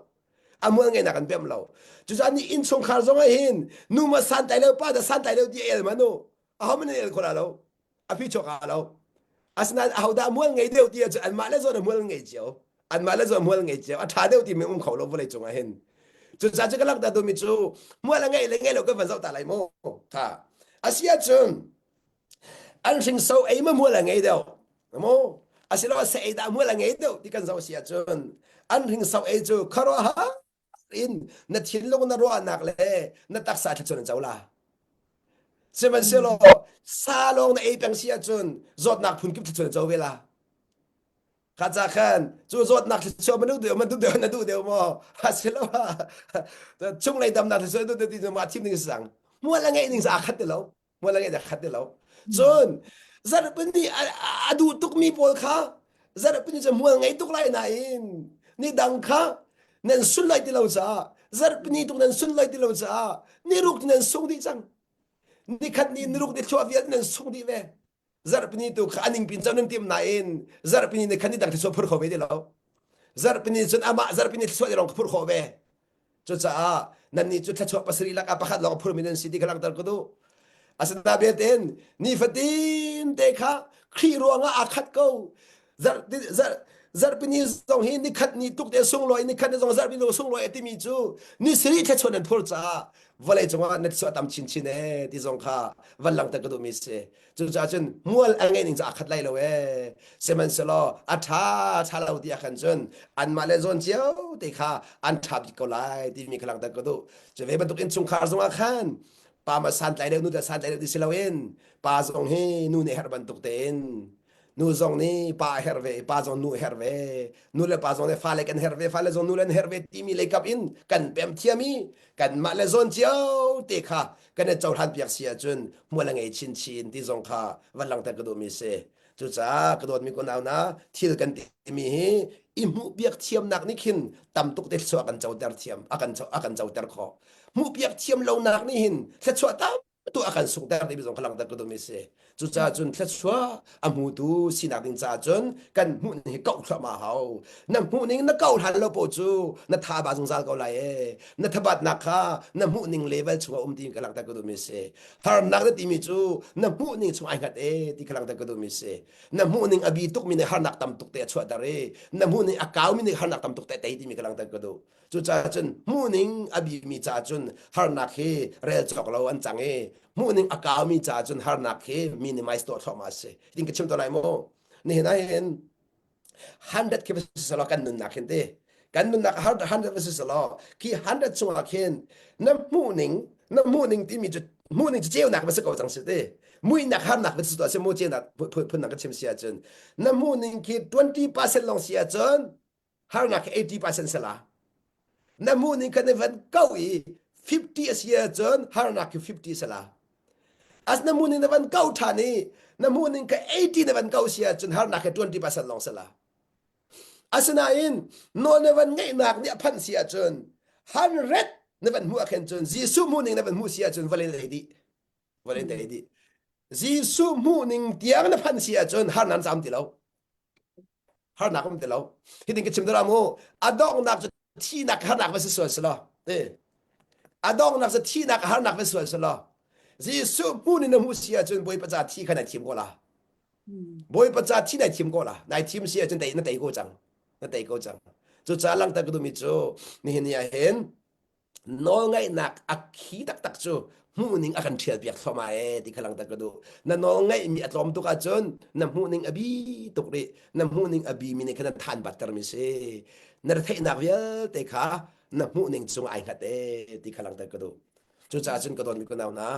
A hmual ngeihnak an pemh lo. Cucaah ni innchungkhar zong ah hin nu ma santlai lo pa dah santlai lo ti el ma nu. Aho man el kho la lo. A phi chuak a lo. Asinain ahodah mual ngei deuh ti ahcun anmah le zawn a mual ngei cio. Anmah le zawn mual ngei cio. A ṭha deuh timi um kho lo vawlei cungah hin. Cucaah cu ka langhter duhmi cu mual a ngeih le ngeih lo kan van zoh ta lai mu. Tha. Asi ahcun an hringso ei ma mual a ngei deuh. Mu. Asiloah se ei dah mual a ngei deuh ti kan zoh si ahcun an hringso ei cu khuaruahhar in na thinlung na ruahnak le na taksa thluachuah an co la. Sihmanhsehlaw sa lawng na ei peng si ahcun zawtnak phunkip thluachuah na co ve la. Kha ca khan cu zawtnak thluachuah ma duh deuh ma duh deuh na duh deuh maw? Asiloah chunglei damnak thluachuah duh deuh ti cu mah thim ding si cang. Hmual a ngeih ning cu aa khat ti lo. Hmual a ngeih aa khat ti lo. Cun zarhpini a duh tukmi pawl kha zarhpini cu hmual ngei tuk lai nain ni dang kha nan sun lai ti lo caah zarhpini tuk nan sun lai ti lo caah niruk nan sung dih cang. Nikhat ni niruk ni thluah vialte nan sung dih ve. Zarhpini tu kha a ningpin cang nan tim nain zarhpini ni khan ni dang thluachuah phur kho ve ti lo. Zarhpini cun amah zarhpini thluachuah lawng phur khawh ve. Cucaah nannih cu thluachuah pasarih lakah pakhat lawng phurmi nan si ti kha langhter ka duh. Asinain betin nifatin te kha Khrih ruangah aa khat ko. Zarh, zarh, zarhpini zong hi nikhat ni tuk te sunglawi nikhat ni zong zarhpini zong sunglawi a timi cu ni sarih thluachuah nan phur caah vawlei cungah na thluachuah tam chinchin ee ti zong kha van langhter ka duhmi si. Cucaah cun hmual a ngeih ning cu aa khat lai lo ee. Sihmanhsehlaw a ṭha ṭha lo ti ah khan cun anmah le zawn cio te kha an ṭha bik ko lai timi kha langhter ka duh. Cu ve bantuk innchungkhar zongah khan pa ma santlai deuh nu dah santlai deuh ti si loin pa zong hi nu nih herh bantuk tein nu zong nih pa a herh ve pa zong nu a herh ve nu le pa zong nih fale kan herh ve fale zong nu le an herh ve timi lei kap in kan pem thiam i kanmah le zawn cio te kha kan i cohlan piak si ahcun hmual a ngei chinchin ti zong kha van langhter ka duhmi si. Cucaah ka dawtmi kunau na thil kan timi hi i hmuhpiak thiamnak nih khin tam tuk te thluachuah kan coter thiam a kan a kan coter khawh. Hmuhpiak thiam lonak nih hin thluachuah tam tu a kan sunghter timi zong kha langhter ka duhmi si. Cucaah cun thluachuah a hmutu sinak ding caah cun kan hmuh ning hi kauh thluahmah hau. Na hmuh ning na kauh hlan lo paoh cu na tha ba zungzal ko lai ee. Na thabatnak kha na hmuh ning level chungah um ti ka langhter ka duhmi si. Harnak na timi cu na hmuh ning chung ai hngat ee ti ka langhter ka duhmi si. Na hmuh ning a bi tukmi nih harnak tam tuk te a chuahter i na hmuh ning a kaumi nih harnak tam tuk te a tei timi ka langhter ka duh. Cucaah cun hmuhning a bimi caah cun harnak hi rel cawk lo an cang i hmuhning a kaumi caah cun harnak hi minimize tuah thluahmah a si. Tin ka chim to lai mu. Nihin ah hin 100 khi va si selaw kan nunnak hin ti. Kan nunnak 100 va si selaw khi 100 chungah khin na hmuhning na hmuhning timi cu hmuhning cu ceunak va si ko cang si ti. Muihnak harnak va si tuah si mu ceunak phunnak ka chim si ahcun na hmuhning khi 20% lawng si ahcun harnak hi 80% sala na hmuh ning khan van ko i 50 a si ahcun harnak hi 50 sala as na hmuh ning na van ko than i na hmuh ning kha 80 na van ko si ahcun harnak hi 20% lawng sala asinain nawl na van ngeihnak nih a phanh si ahcun 100 na van hmuh ah khin cun Jesuh hmuh ning na van hmuh si ahcun vawlei lei dih vawlei lei dih Jesuh hmuh ning tiang na phanh si ahcun harnak na zam ti lo harnak um ti lo hitin ka chim dara mu a donghnak cu thihnak harnak va si sual si lo ti a donghnak cu thihnak harnak va sual si lo Jesuh hmun in na hmuh si ahcun Bawipa ca thi kha nai thim ko la Bawipa ca thi nai thim ko la nai thim si ahcun tei na tei ko cang na tei ko cang cucaah langhter ka duhmi cu nihin ni ah hin Nawlngaihnak a khi taktak cu hmuhning a kan ṭhialpiak thluahmah ee ti kha langhter ka duh. Na nawlngaihmi a tlawm tuk ahcun na hmuhning a bi tuk rih. Na hmuhning a bimi nih khan na than battermi si. Na retheihnak vialte kha na hmuhning cung ai hngat ee ti kha langhter ka duh. Cucaah cun ka dawtmi ka nau hna,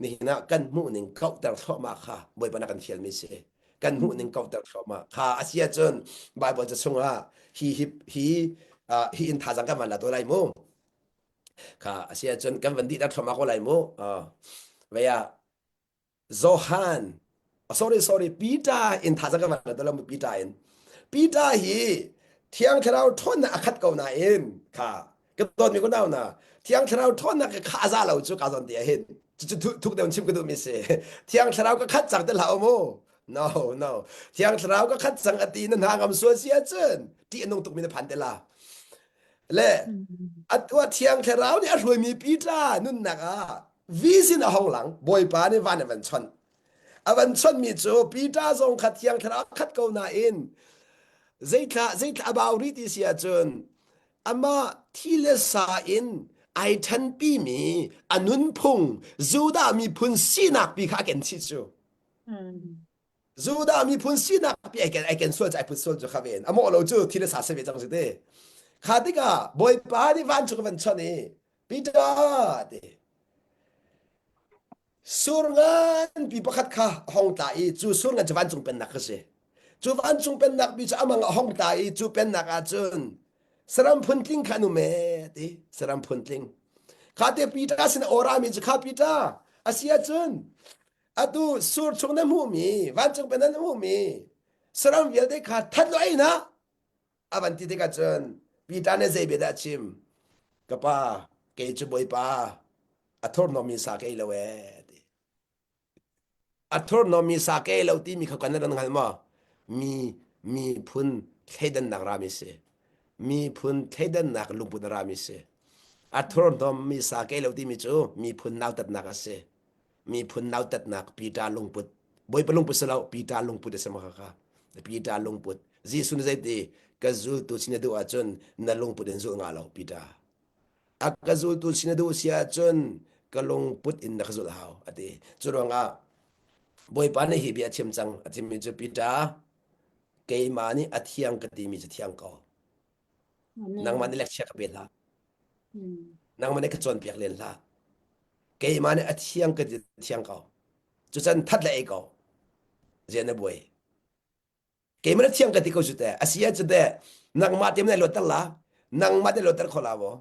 nihin ah kan hmuhning kauhter thluahmah kha Bawipa na kan fialmi si. Kan hmuhning kauhter thluahmah kha a si ahcun Bible ca chungah hi hi hi uh, hi in thazang kan van la to lai mu. Kha a si ahcun kan van dih thluahmah ko lai mu. Uh, vei ah Johan sorry sorry Peter in thazaang kan van lo Peter in Peter hi Thiang Thlarau ṭhawnnak a khat ko nain kha ka dawtmi ko nau na Thiang Thlarau ṭhawnnak ka kha za lo cu ka zawn ti hin cu thuk deuh chim ka duhmi si Thiang Thlarau ka khat cang te hlah mu no no Thiang Thlarau ka khat cang ati na hna ngam sual si ahcun ṭih a nung tukmi na phan te la le atu ah Thiang Thlarau nih a hruaimi Peter nunnak ah vision a hong lang bawipa nih van a van chawnh a van chawnhmi cu Peter zong kha thiang thlarau khat ko nain zeithla zeithla a bau rih ti si ahcun amah thi le sa in ai ṭhanpimi a nunphung Judah miphun sinak pi kha a ken chih cu Judah miphun sinak pi ai ken ai ken sual cu ai put sual cu kha ven a mawh lo cu thi le sa se ve cang si te kha tikah bawipa nih vancung a van chawnh i Peter ti sur nganpi pakhat kha a hong tla i cu sur ngan cu vancung pennak kha si. Cu vancung pennak bi cu amang a hong tla i cu pennak ah cun saram phuntling kha an um ee ti saram phuntling. Kha te Peter sin a orami cu kha Peter a si ahcun atu sur chung na hmuhmi vancung pennak na hmuhmi saram vialte kha that lo ei na a van ti tikah cun Peter nih zei bia dah a chim? Ka pa, kei cu Bawipa, a thurhnawmmi sa ka ei lo ee ti. A thurhnawmmi sa ka ei lo timi kha kan nan hngal maw? Mi miphun thleidannak rami si. Miphun thleidannak lungput rami si. A thurhnawmmi sa ka ei lo timi cu miphun nautatnak a si. Miphun nautatnak Peter lungput. Bawipa lungput si lo, Peter lungput a si ma kha. Peter lungput. Jesuh nih zeiti ka zultu si na duh ahcun na lungput in zul nga lo Peter. A ka zultu si na duh si ahcun ka lungput in na ka zulh hau a ti. Cu ruangah Bawipa nih hi bia a chim cang. A chimmi cu Peter, keimah nih a thiang ka timi cu thiang ko. Nangmah nih lecture ka pe hlah. Nangmah nih ka cawnpiak len hlah. Keimah nih a thiang ka ti thiang ko. Cucan that le ei ko. Zian na buai. Keimah na thiang ka ti ko cu teh. A si ah cu teh nangmah te na luatter la. Nangmah te luatter kho la maw?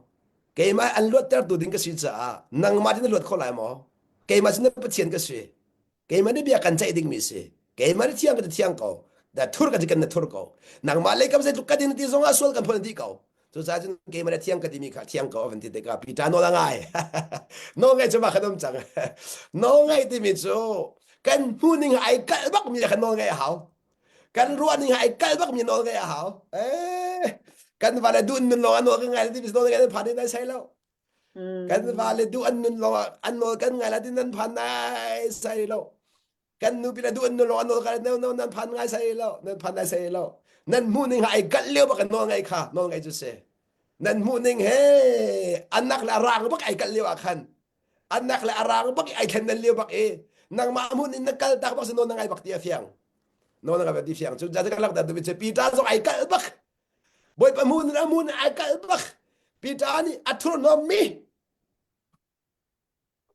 Keimah an luatter tu ding ka si caah nangmah te na luat kho lai maw? Keimah cu na Pathian ka si. Keimah nih bia kan ceih dingmi si. Keimah nih thiang ka ti thiang ko. Da thur ka ti kan na thur ko. Nangmah lei kam zeitluk ka din ti zongah sual kan phun dih ko. Cucaah cun keimah nih thiang ka timi kha thiang ko a van ti tikah Peter nawl a ngai. Nawl ngai cu mah khan um cang. Nawl ngai timi cu kan hmuhning ai kalh bak mi kha nawl ngai a hau. Kan ruahning ai kalh bak mi nawl ngai a hau. Eh, kan va le duh nun lawng a nawl kan ngai ti nawl ngai phan nai sai lo. Kan va le duh an nun lawng an nawl kan ngai la ti nan phan nai sai lo. Kan nupi le duh an nun lawng an nawl kan no no nan phan ngai sai lo. Nan phan nai sai lo. Nan hmuhning ai kalh lio bak nawl ngai kha nawl ngai cu si. Nan hmuhning he anak le arang bak ai kalh lio ah khan anak le arang bak i ai thlen nan lio bak i nangmah hmun in na kal tak bak si nawl na ngai bak ti a fiang nawl na ngai bak ti fiang cu ja ka lak da tu Peter zong ai kalh bak Bawipa hmun in a hmun ai kalh bak Peter nih a thurhnawm mi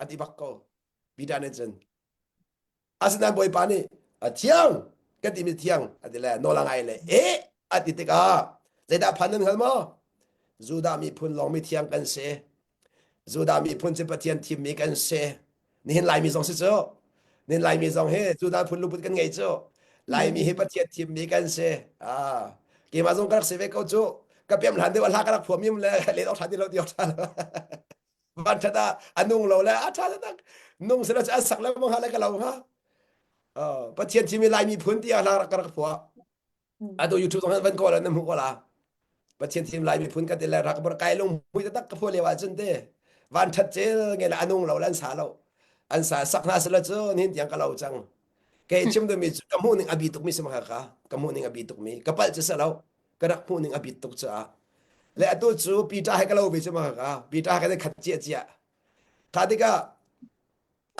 a ti bak ko Peter nih cun Asinain Bawipa nih a thiang kan timi thiang a ti le nawl a ngai le e a ti tikah zeidah phan nan hngal maw? Judah miphun lawng mi thiang kan si. Judah miphun cu Pathian thimmi kan si. Nihin Laimi zong si cu. Nihin Laimi zong hi Judah phun luput kan ngei cu. Laimi hi Pathian thimmi kan si. Ah, keimah zong ka rak si ve ko cu. Ka piam hlan deuh a hla ka rak phuam im le len awk ṭha ti lo ti awk ṭha lo. Van ṭhat ah a nung lo le a ṭha tak nung sila cu a sak le mong ha le ka lo hnga. Pathian thimi Laimi phun ti ah hla rak ka rak phuah. Atu YouTube zong van kawl na hmuh ko la. Pathian thim Laimi phun ka ti le rak bar kai lung mui tak ka phuah lio ahcun te van ṭhat cel nge le a nung lo le an sa lo. An sa sak hna sila cu nihin tiang ka lo cang. Kei chim duhmi cu ka hmuh ning a bi tukmi si ma ka ka hmuh ning a bi tukmi ka palh cu si lo ka rak hmuh ning a bit tuk caah le atu cu Peter he ka lo ve cu ma ka Peter he kan khat cia cia kha tikah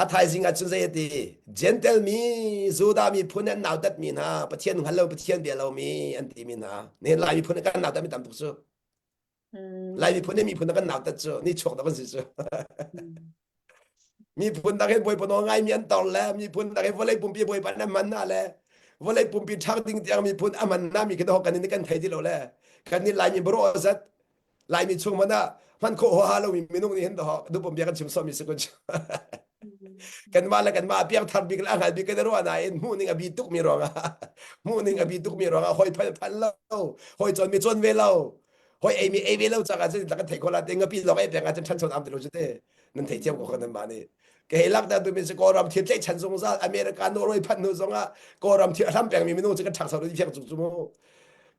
a thaizing ah cun zei a ti Gentle mi Judah miphun an nautat mi hna Pathian hngal lo Pathian bia lo mi an ti mi hna nihin Lai miphun kan nautat mi tam tuk cu Lai miphun nih miphun kan nautat cu ni chuak da kan si cu. Miphun dang hin Bawipa nawl ngaimi an tor le miphun dang hin vawlei pumpi Bawipa an hman hna le vawlei pumpi ṭhang ding tiang miphun a hman hna mi khi dawh kan in kan thei ti lo le kan nih Laimi bawrawh zat Laimi chung hmanh ah hman khawh huaha lomi minung nih hin dawh dupum bia kan chim sawmi si kun kanmah le kanmah piangthar bik le a hngal bik kan i ruah nain hmuh ning a bi tukmi ruangah hmuh ning a bi tukmi ruangah hoi phal phal lo hoi cawn mi cawn ve lo hoi ei mi ei ve lo cakah cun kan theih khawh la te ngapi lawng ei peng ah cun ṭhancho am ti lo cu te nan theih thiam ko kha nan mah nih ka hei lak tu mi si Kawlram thil tlaihchan zungzal America Norway phanh hnu zongah Kawlram thil a hlam pengmi minung cu kan ṭhangcho lo fiang cu mu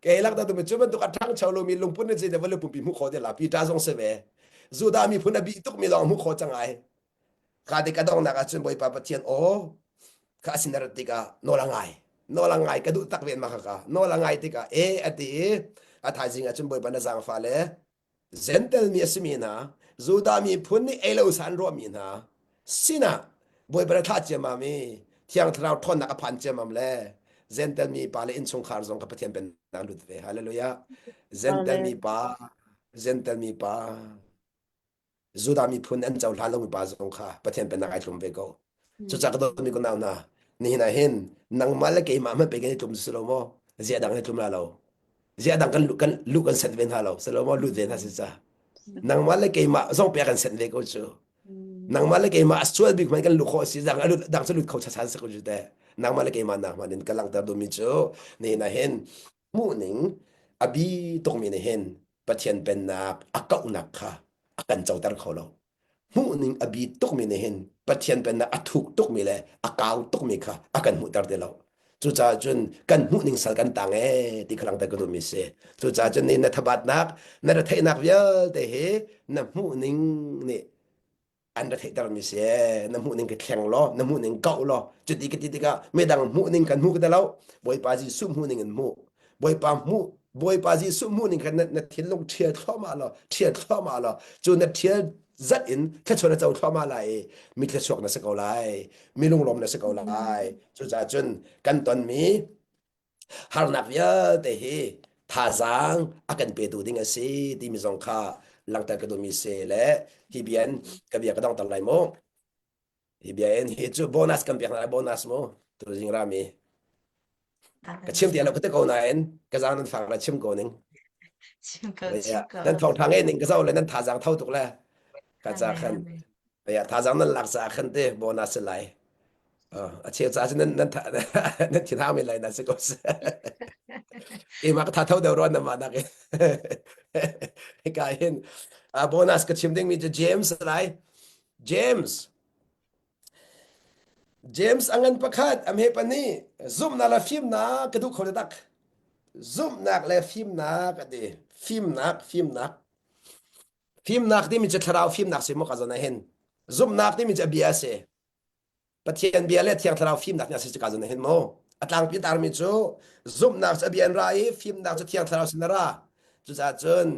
ka hei lak tu mi cu bantuk a ṭhangcho lomi lungput ne cin vawlei pumpi hmuh khawh te la Peter zong si ve Judah miphun a bi tuk mi lawng hmuh khawh cang ai ka dik a donghnak ahcun Bawipa Pathian aw kha a sin a rat tikah nawl a ngai nawl a ngai ka duh tak ven ma kha ka nawl a ngai tikah e a ti i a thaizing ahcun Bawipa na zaangfah le Gentel mi a simi hna Judah miphun nih ei lo sa an ruahmi hna sinah Bawipa na thlah ciammam i Thiang Thlarau ṭhawnnak a phan ciammam le Gentel mi pa le innchungkhar zong kha Pathian pennak lut ve. Hallelujah. Gentel mi pa Gentel mi pa Judah miphun an cohlan lomi pa zong kha Pathian pennak ai tlum ve ko. Cucaah ka dawtmi ka nau hna, nihin ah hin nangmah le keimah hmanh pe kan i tlum si lo maw? Ziah dang i tlum la lo. Ziah dang kan kan lu kan set ve hna lo. Si lo maw lut ve hna si ca. Nangmah le keimah zong pe kan set ve ko cu. Nangmah le keimah a sual bik hmanh kan lu khawh si dang a lut dang cu lut kho chasan si ko cu te. Nangmah le keimah nak hmanh in ka langhter duhmi cu nihin ah hin hmuhning a bi tukmi nih hin Pathian pennak a kauhnak kha a kan coter kho lo. Hmuhning a bi tukmi nih hin Pathian pennak a thuk tukmi le a kau tukmi kha a kan hmuhter ti lo. Cucaah cun kan hmuhning sal kan tang ee ti kha langhter ka duhmi si. Cucaah cun ni na thabatnak, na retheihnak vialte hi na hmuhning nih an ra theihtermi si na hmuhning ka thleng law na hmuhning kauh law cuti ka ti tikah midang hmuhning kan hmu ka ti lo Bawipa Jesuh hmuhning in hmuh Bawipa hmuh Bawipa Jesuh hmuhning khan na, na thinlung ṭhial thluahmah law ṭhial thluahmah law cu na ṭhial zat in thluachuah na co thluahmah lai i mi thluachuak na si ko lai mi lunglawm na si ko lai cucaah cun kan tonmi harnak vialte hi thazaang a kan petu ding a si timi zong kha langhter ka duhmi si le hi bia in ka bia ka dongter lai mu hi bia in hi cu bonus kan pek lai bonus mu tuzing rami ka chim ti lo ka te ko nain ka zaang nan fak la chim ko ning Chim ko, chim ko. nan thawng tha ngei ning ka zo le nan thazaang tho tuk le ka ca khan ya thazaang nan lak ca khan te bonus si lai a cheu ca cu nan nan nan thin hang men lai na si ko keimah ka tha tho deuh ruan na mah nak in hika hin bonus ka chim ding mi cu James lai James James a ngan pakhat a hme pahnih zumhnak le fimnak ka duh kho tak zumhnak le fimnak a ti fimnak fimnak Fimnak timi cu thlarau fimnak si maw ka zawn ah hin zumhnak timi cu a bia a si Pathian bia le Thiang Thlarau fimnak nih a si cu ka zawn ah hin maw a tlangpi tarmi cu zumhnak cu a bia in ra i fimnak cu Thiang Thlarau sin a ra cucaah cun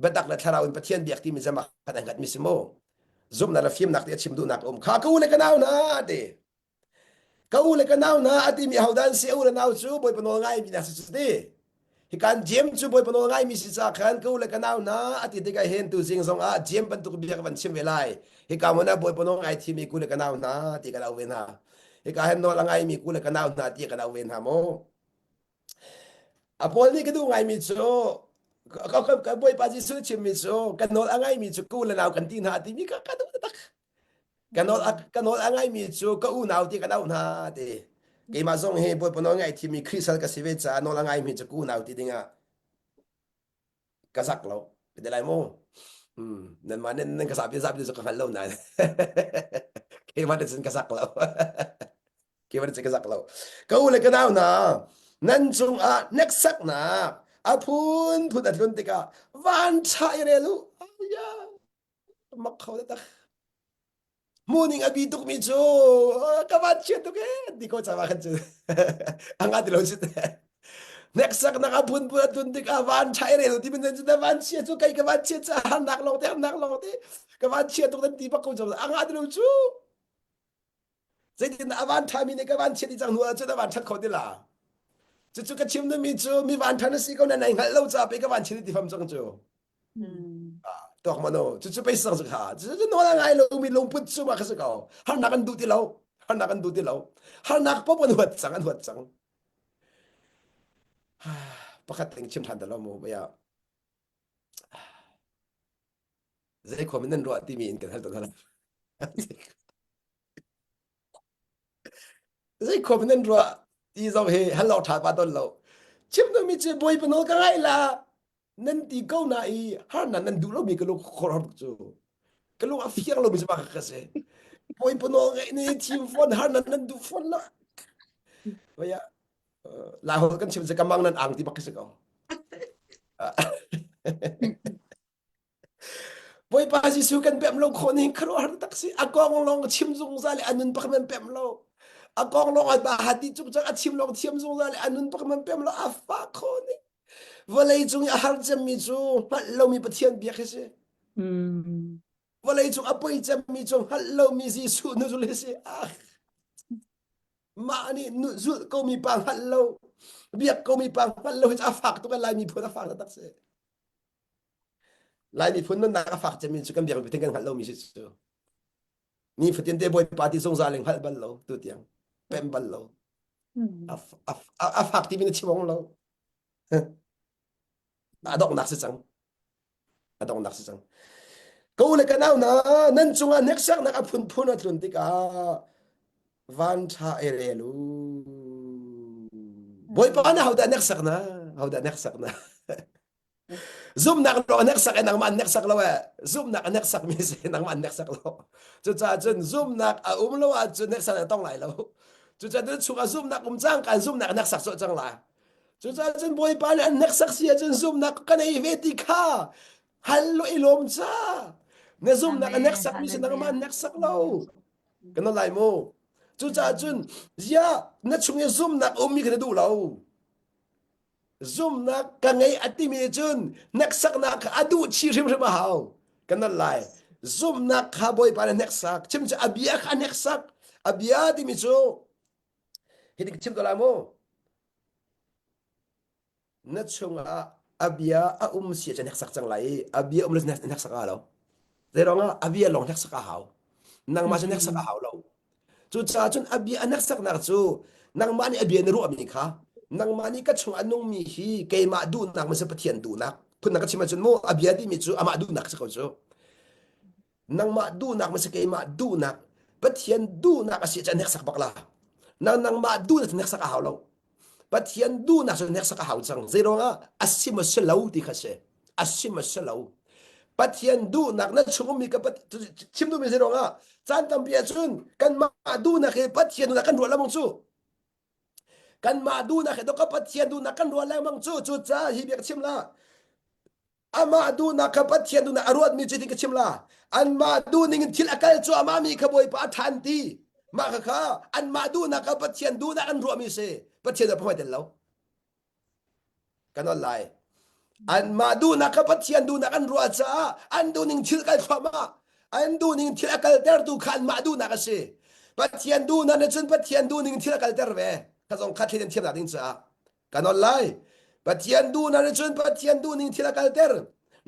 biatak le thlarau in Pathian biak timi zama khat an hngatmi si mu zumhnak le fimnak ti a chim duhnak a um kha ka u le ka nau hna ti Ka u le ka nau hna a timi ahodah an si? A u le nau cu Bawipa nawl ngaimi hna si cu ti. Hikan Jeim cu Bawipa nawl ngaimi si ca khan ka u le ka nau hna a ti tikah hin tuzing zong ah Jeim bantuk bia ka van chim ve lai. Hika hmun ah Bawipa nawl ngai thimi ku le ka nau hna ti kan auh ve hna. Hika hin nawl a ngaimi ku le ka nau hna ti kan auh ve hna mu. A Paul nih ka duh ngaimi cu ka, ka, ka Bawipa Jesuh chimmi cu ka nawl a ngaimi cu ka u le nau kan ti hna timi ka, ka duh taktak. Ka nawl a ka nawl a ngaimi cu ka unau ti kan auh hna ti. Keimah zong hi Bawipa nawl ngai thimi Khrih sal ka si ve caah nawl a ngaimi cu ka unau ti dingah ka zak lo. Ka ti lai mu. Hmm, nanmah nan nan ka zapi zapi cu ka hngal lo nain. Keimah nih cun ka zak lo. Keimah nih cun ka zak lo. Ka u le ka nau hna, nan cungah hneksaknak a phunphun a tlun tikah van ṭha i rel u. Aya. mak kho tak hmuhning a bi tukmi cu ka van chia tuk e ti ko cawa khan cu anga ti lo si te hneksak nak a phun phun a tun tik a van chai re ti min cu van chia cu kai ka van chia cha nak long te nak long te ka van chia tuk dan ti bak ko cu anga ti lo cu zeitin a van ṭhami nih ka van chiat i cang hnu ahcun a van ṭhat kho ti la cucu ka chim duhmi cu mi van ṭhan a si ko na nai hngalh lo ca pe ka van chiat ti fam cang cu. Tuak mano cucu pei sang kha cucu nawl a ngai lomi lungput cu ma kha si ko. Harnak an duh ti lo. Harnak an duh ti lo. Harnak pop an huat cang an huat cang. Pakhat ting chim than ta lo mu baya. Zei khom in nan ruah timi in kan hal tawn hna. Zei khom in nan ruah ti zong hi hal lo ṭha pa ton lo. Chim mi cu bawipa nawl ka ngai la nan ti ko na i harnak nan duh lomi ka lung khor har cu. Ka lung a fiang lomi cu mah ka si. Bawipa nawl ngaih ni thim fawn harnak nan duh fawn lo. Vaya Lai kan chim cu ka mang nan ang ti bak khi si ko. Bawipa Jesuh kan pemh lo khawh ning khuaruahhar tak si. A kong lawng chim zungzal i a nun pak man pemh lo. A kong lawng a hati cuk cang a chim lawng thiam zungzal i a nun pak man pemh lo a fah khawh ning. Vawlei cung i a har cemmi cu hngalh lomi Pathian biak hi si. Mm. Vawlei cung a poi cemmi cu hngalh lomi Jesuh nuzul hi si. Ah. Mah nih zulh komi pa hngalh lo, biak komi pa hngalh lo hi cu a fak tuk Lai miphun a fak taktak si. Lai miphun nunnak a fak cemmi cu kan biak mi kan hngalh lomi si cu. Ni fatin te Bawipa ti zungzal in hngalh bal lo tu tiang pem bal lo. A, a, a fak ti min a chim ong lo. A donghnak si cang. A donghnak si cang. Ko le ka nau na nan cungah hneksaknak a phunphun a tlun tikah van ṭha ei rel u. Bawipa na hodah hneksak na? Hodah hneksak na? Zumhnak lawng a hneksak i nangmah an hneksak lo eh. Zumhnak a hneksak mi si nangmah an hneksak lo. Cucaah cun zumhnak a um lo ahcun hneksak na tong lai lo. Cucaah cun chungah zumhnak um cang kan zumhnak a hneksak cawh cang lai. Cucaah cun Bawipa nih an hneksak si ahcun zumhnak ka nei ve ti kha hal lo i lawm ca. Na zumhnak a Amen. hneksak mi si nangmah Hallelujah. an hneksak lo. Kan lai mu. Cucaah cun ziah na chung i zumhnak a ummi kha na duh lo. Zumhnak ka ngei a timi cun hneksaknak kha a duh chih hrimhrim a hau. Kan nolh lai. Zumhnak kha Bawipa nih hneksak. Chim cu a bia kha a hneksak. A bia timi cu hi chim ko lai mu. Na chungah a bia a um si ahcun hneksak cang lai i a bia um lo hneksak a lo. Zeiruangah a bia lawng hneksak a hau. Nangmah cu hneksak a hau lo. Cucaah cun a bia a hneksaknak cu nangmah nih a bia na ruahmi kha nangmah nih ka chung a nungmi hi keimah duhnak maw si Pathian duhnak phundang ka chim ahcun mu a bia timi cu amah duhnak si ko cu nangmah duhnak maw si keimah duhnak Pathian duhnak a si cu a hneksak bak la nang nangmah duhnak cu hneksak a hau lo Pathian duhnak cu hneksak a hau cang. Zeiruangah a si maw si lo ti kha si. A si maw si lo. Pathian duhnak na chung ummi ka chim duhmi zeiruangah caan tampi ahcun kanmah duhnak hi Pathian duhnak kan ruah lengmang cu. Kanmah duhnak hi ka Pathian duhnak kan ruah lengmang cu. Cucaah hi bia ka chim la. Amah duhnak kha Pathian duhnak a ruatmi cu ka chim la. Anmah duhning in thil a kal cuahmah mi kha Bawipa a ṭhan ti. Mah kha kha anmah duhnak kha Pathian duhnak an ruahmi si. Pathian a phung tel lo. Kan on lai. Anmah duhnak kha Pathian duhnak an ruah caah an duhning thil kal thluahmah. An duhning thil a kaltertu kha anmah duhnak a si. Pathian duhnak nih cun Pathian duhning thil a kalter ve. Kha zong kha thil an thiamnak ding caah. Kan on lai. Pathian duhnak nih cun Pathian duhning thil a kalter.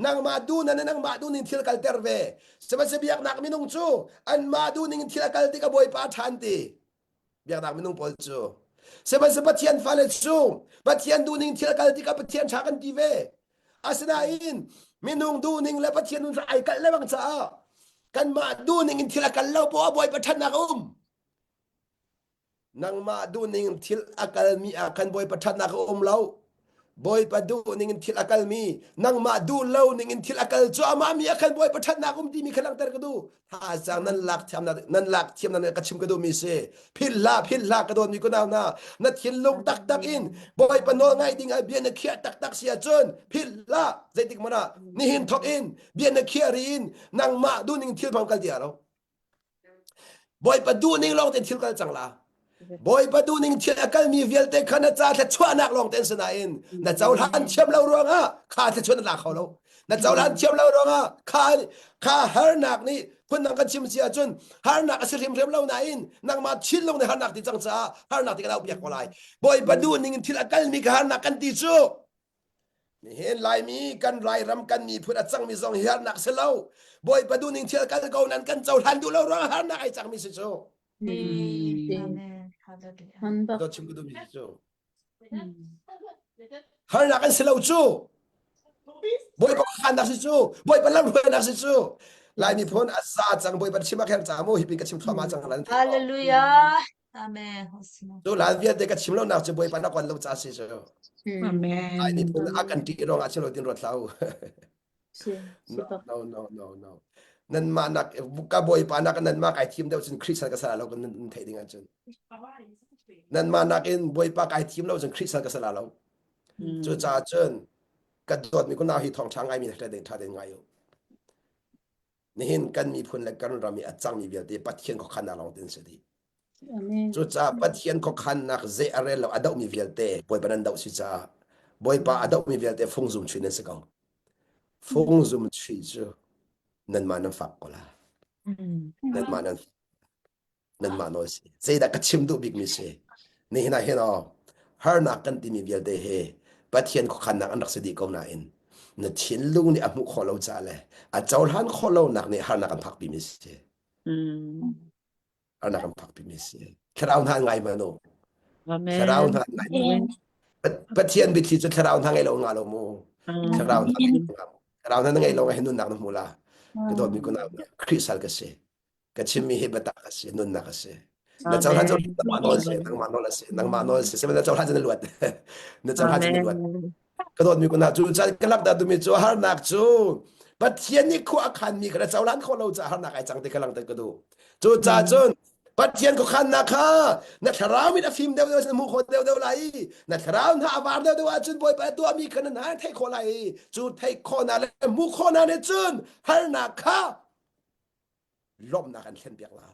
Nangmah duhnak nih nangmah duhning thil kalter ve. Sihmanhsehlaw biaknak minung cu anmah duhning thil a kal tik a Bawipa ṭhan ti. Biaknak minung pawl cu. Sihmanhsehlaw Pathian fale cu Pathian duhning thil a kal tikah Pathian ṭha kan ti ve. Asinain minung duhning le Pathian duhning ai kalh lengmang caah kanmah duhning in thil a kal lo poah Bawipa ṭhatnak a um. Nangmah duhning thil a kalmi ah khan Bawipa ṭhatnak a um lo. Bawipa duhning in thil a kalmi, nangmah duh lo ning in thil a kal cuahmah mi ah khan Bawipa ṭhatnak um timi kha langhter ka duh. Thazaang nan lak thiam nan lak thiam nan ka chim ka duhmi si. Philh hlah, philh hlah ka dawtmi kunau hna. Na thinlung taktak in Bawipa nawl ngaih ding ah bia na khiah taktak si ahcun philh hlah. Zeitik hmanh ah nihin thawk in bia na khiah ri in nangmah duhning thil hmang kal ti lo. Bawipa duhning lawng tein thil kal cang la. Bawipa duhning thil a kalmi vialte kha na ca thluachuahnak lawng tein si nain na cohlan thiam lo ruangah kha thluachuah na la kho lo. Na cohlan thiam lo ruangah kha kha harnak nih phundang kan chim si ahcun harnak a si hrimhrim lo nain nangmah thinlung nih harnak ti cang caah harnak ti kan auh piak ko lai. Bawipa duhning in thil a kalmi kha harnak kan ti cu. Nihin Laimi kan Lairam kan miphun a cangmi zong hi harnak si lo. Bawipa duhning thil kal ko nan kan cohlan duh lo ruang harnak ai cangmi si cu. Amen. Hallelujah. Dawt chim ka duhmi si cu. Harnak an si lo cu. Bawipa khannak si cu. Bawipa lamhruainak si cu. Lai miphun a za cang Bawipa chim a kher ca mu hi pin ka chim thluahmah cang lan. Hallelujah. Amen. Cu lan vialte ka chim lo nak cu Bawipa na kwan lo ca si cu. Amen. Lai miphun a kan ṭih ruangah chim lo tin ruat hlah u. No, no, no, no, no. Nanmah nak ka Bawipa nak nanmah kai thim deuh cun Khrih sal ka sal lo kan nan theih ding ahcun. Nanmah nakin Bawipa kai thim lo cun Khrih sal ka sal lo. Cucaah cun ka dawtmi kunau hi thawngṭha ngaimi ṭha den ṭha den ngai u. Nihin kan miphun le kan ram i a cangmi vialte Pathian khuakhannak lawng tin si dih. Cucaah Pathian khuakhannak zei a rel lo a dohmi vialte Bawipa nan doh si caah Bawipa a dohmi vialte fungzum chuih nan si ko. Fungzum chuih cu nanmah nan fak ko la. Nanmah nan nanmah nawl si. Zeidah ka chim duh bikmi si? Nihin ah hin aw harnak kan timi vialte hi Pathian khuakhannak an rak si dih ko nain na thinlung nih a hmuh khawh lo ca le a cohlan khawh lonak nih harnak an phakpimi si. Harnak an phakpimi si. Thlarau hna ngai man u. Thlarau hna ngai. Pathian biathli cu thlarau hna ngei lo nga lo mu. Thlarau hna ngei lo nga mu. Thlarau hna ngei lo hin nunnak na hmu la. Ka dawtmi kunau Khrih sal ka si. Ka chimmi hi biatak a si, nunnak a si. Na cohlan cu nangmah nawl si, nangmah nawl a si, nangmah nawl si. Sihmanhsehlaw na cohlan cu na luat. Na cohlan cu na luat. Ka dawtmi kunau cu caan ka lak dah tumi cu harnak cu Pathian nih khua a khanmi kha na cohlan khawh lo caah harnak ai cang ti kha langhter ka duh. Cu caah cun Pathian khuakhannak kha na thlarau mit a fim deuh deuh na hmuh khawh deuh deuh lai i na thlarau hna a var deuh deuh ahcun Bawipa a tuahmi kha na hna theih khawh lai i cu theih khawhnak le hmuh khawhnak nih cun harnak kha lawmhnak an thlenpiak lai.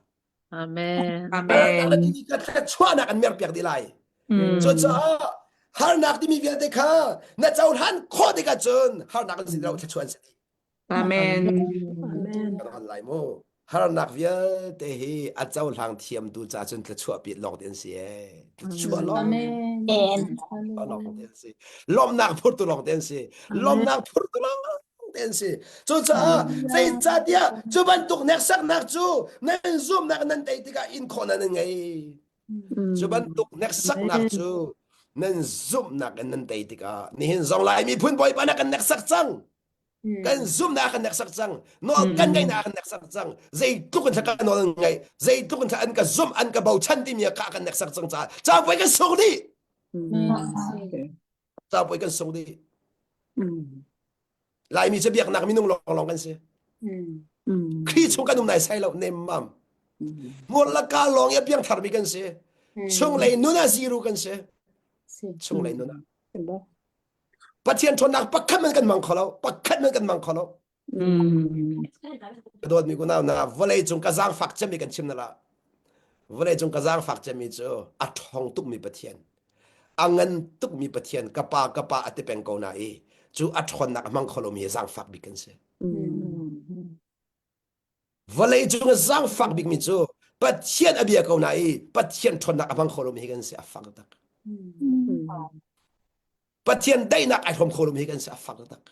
Amen. Amen. Thluachuahnak an merpiak dih lai. Cucaah harnak timi vialte kha na cohlan khawh tikah cun harnak an si lo thluachuah an si dih. Amen. Amen. Kan lai mu. Harnak vialte hi a cohlang thiamtu ca cun thluachuah pi lawng te an si ee. Thluachuah lawng. Amen. Lawng te an si. Lawmhnak phurtu lawng te an si. Lawmhnak phurtu lawng te an si. Cucaah zeicahtiah cu bantuk hneksaknak cu nan zumhnak nan tei tikah in khawhnak nan ngei. Cu bantuk hneksaknak cu nan zumhnak in nan tei tikah nihin zong Lai miphun Bawipa na kan hneksak cang. Kan zumhnak kan hneksak cang. Nawl kan ngeihnak kan hneksak cang. Zeitluk in kan nawl an ngeih, zeitluk in an ka zumh, an ka bochan timi kha kan hneksak cang caah cabuai kan sung dih. Cabuai kan sung dih. Laimi cu biaknak minung lawnglawng kan si. Khrih chung kan um nai sai lo nemmam. Hmur le ka lawng i a piang tharmi kan si. Chunglei nun ah zero kan si. Chunglei nun ah. Pathian ṭhawnnak pakhat man kan mang kho lo. Pakhat man kan mang kho lo. Ka dawtmi kunau na vawlei cung ka zaangfak cemmi kan chim na la. Vawlei cung ka zaangfak cemmi cu a ṭhawng tukmi Pathian. A ngan tukmi Pathian ka pa ka pa a ti peng ko na i cu a ṭhawnnak a hmang kho lomi hi zaangfak bik kan si. Vawlei cung a zaangfak bikmi cu Pathian a bia ko na i Pathian ṭhawnnak a hmang kho lomi hi kan si a fak tak. Pathian daihnak ai hrawm kho lomi hi kan si a fak tak.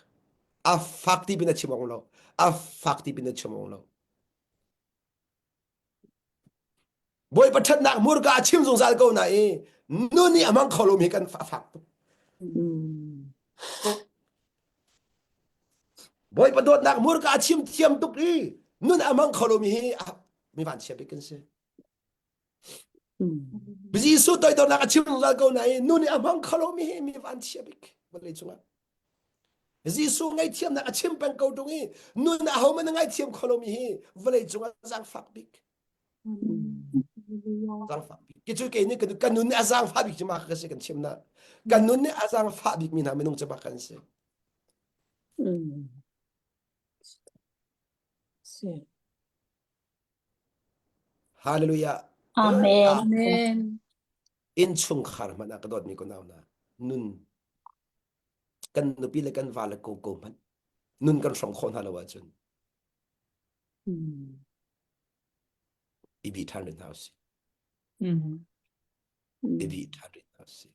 A fak ti pin a chim ong lo. A fak ti pin a chim ong lo. Bawipa ṭhatnak hmurka a chim zungzal ko na i nun nih a hmang kho lomi hi kan a fak tuk. Bawipa dawtnak hmurka a chim thiam tuk i nun a hmang kho lomi hi mi vanchia bik kan si. Jesuh toidornak a chim zungzal ko na i nun nih a hmang kho lomi hi mi vanchia bik vawlei cungah. Jesuh ngaihthiamnak a chim peng ko ṭung i nun ahohmanh a ngaithiam kho lomi hi vawlei cungah zaangfak bik. Zaangfak bik. Ki cu kei nih kan nun nih a zaangfah bik cu mah ka si kan chim na. Kan nun nih a zaangfah bik mi hna minung cu mah kan si. Hallelujah. Amen. Amen. Innchungkhar hmanh ah ka dawtmi ko nau na nun kan nupi le kan va le ko ko hmanh nun kan hrawng khawh hna lo ahcun i bi ṭhan rih hna usih. I bi ṭhan rih hna usih.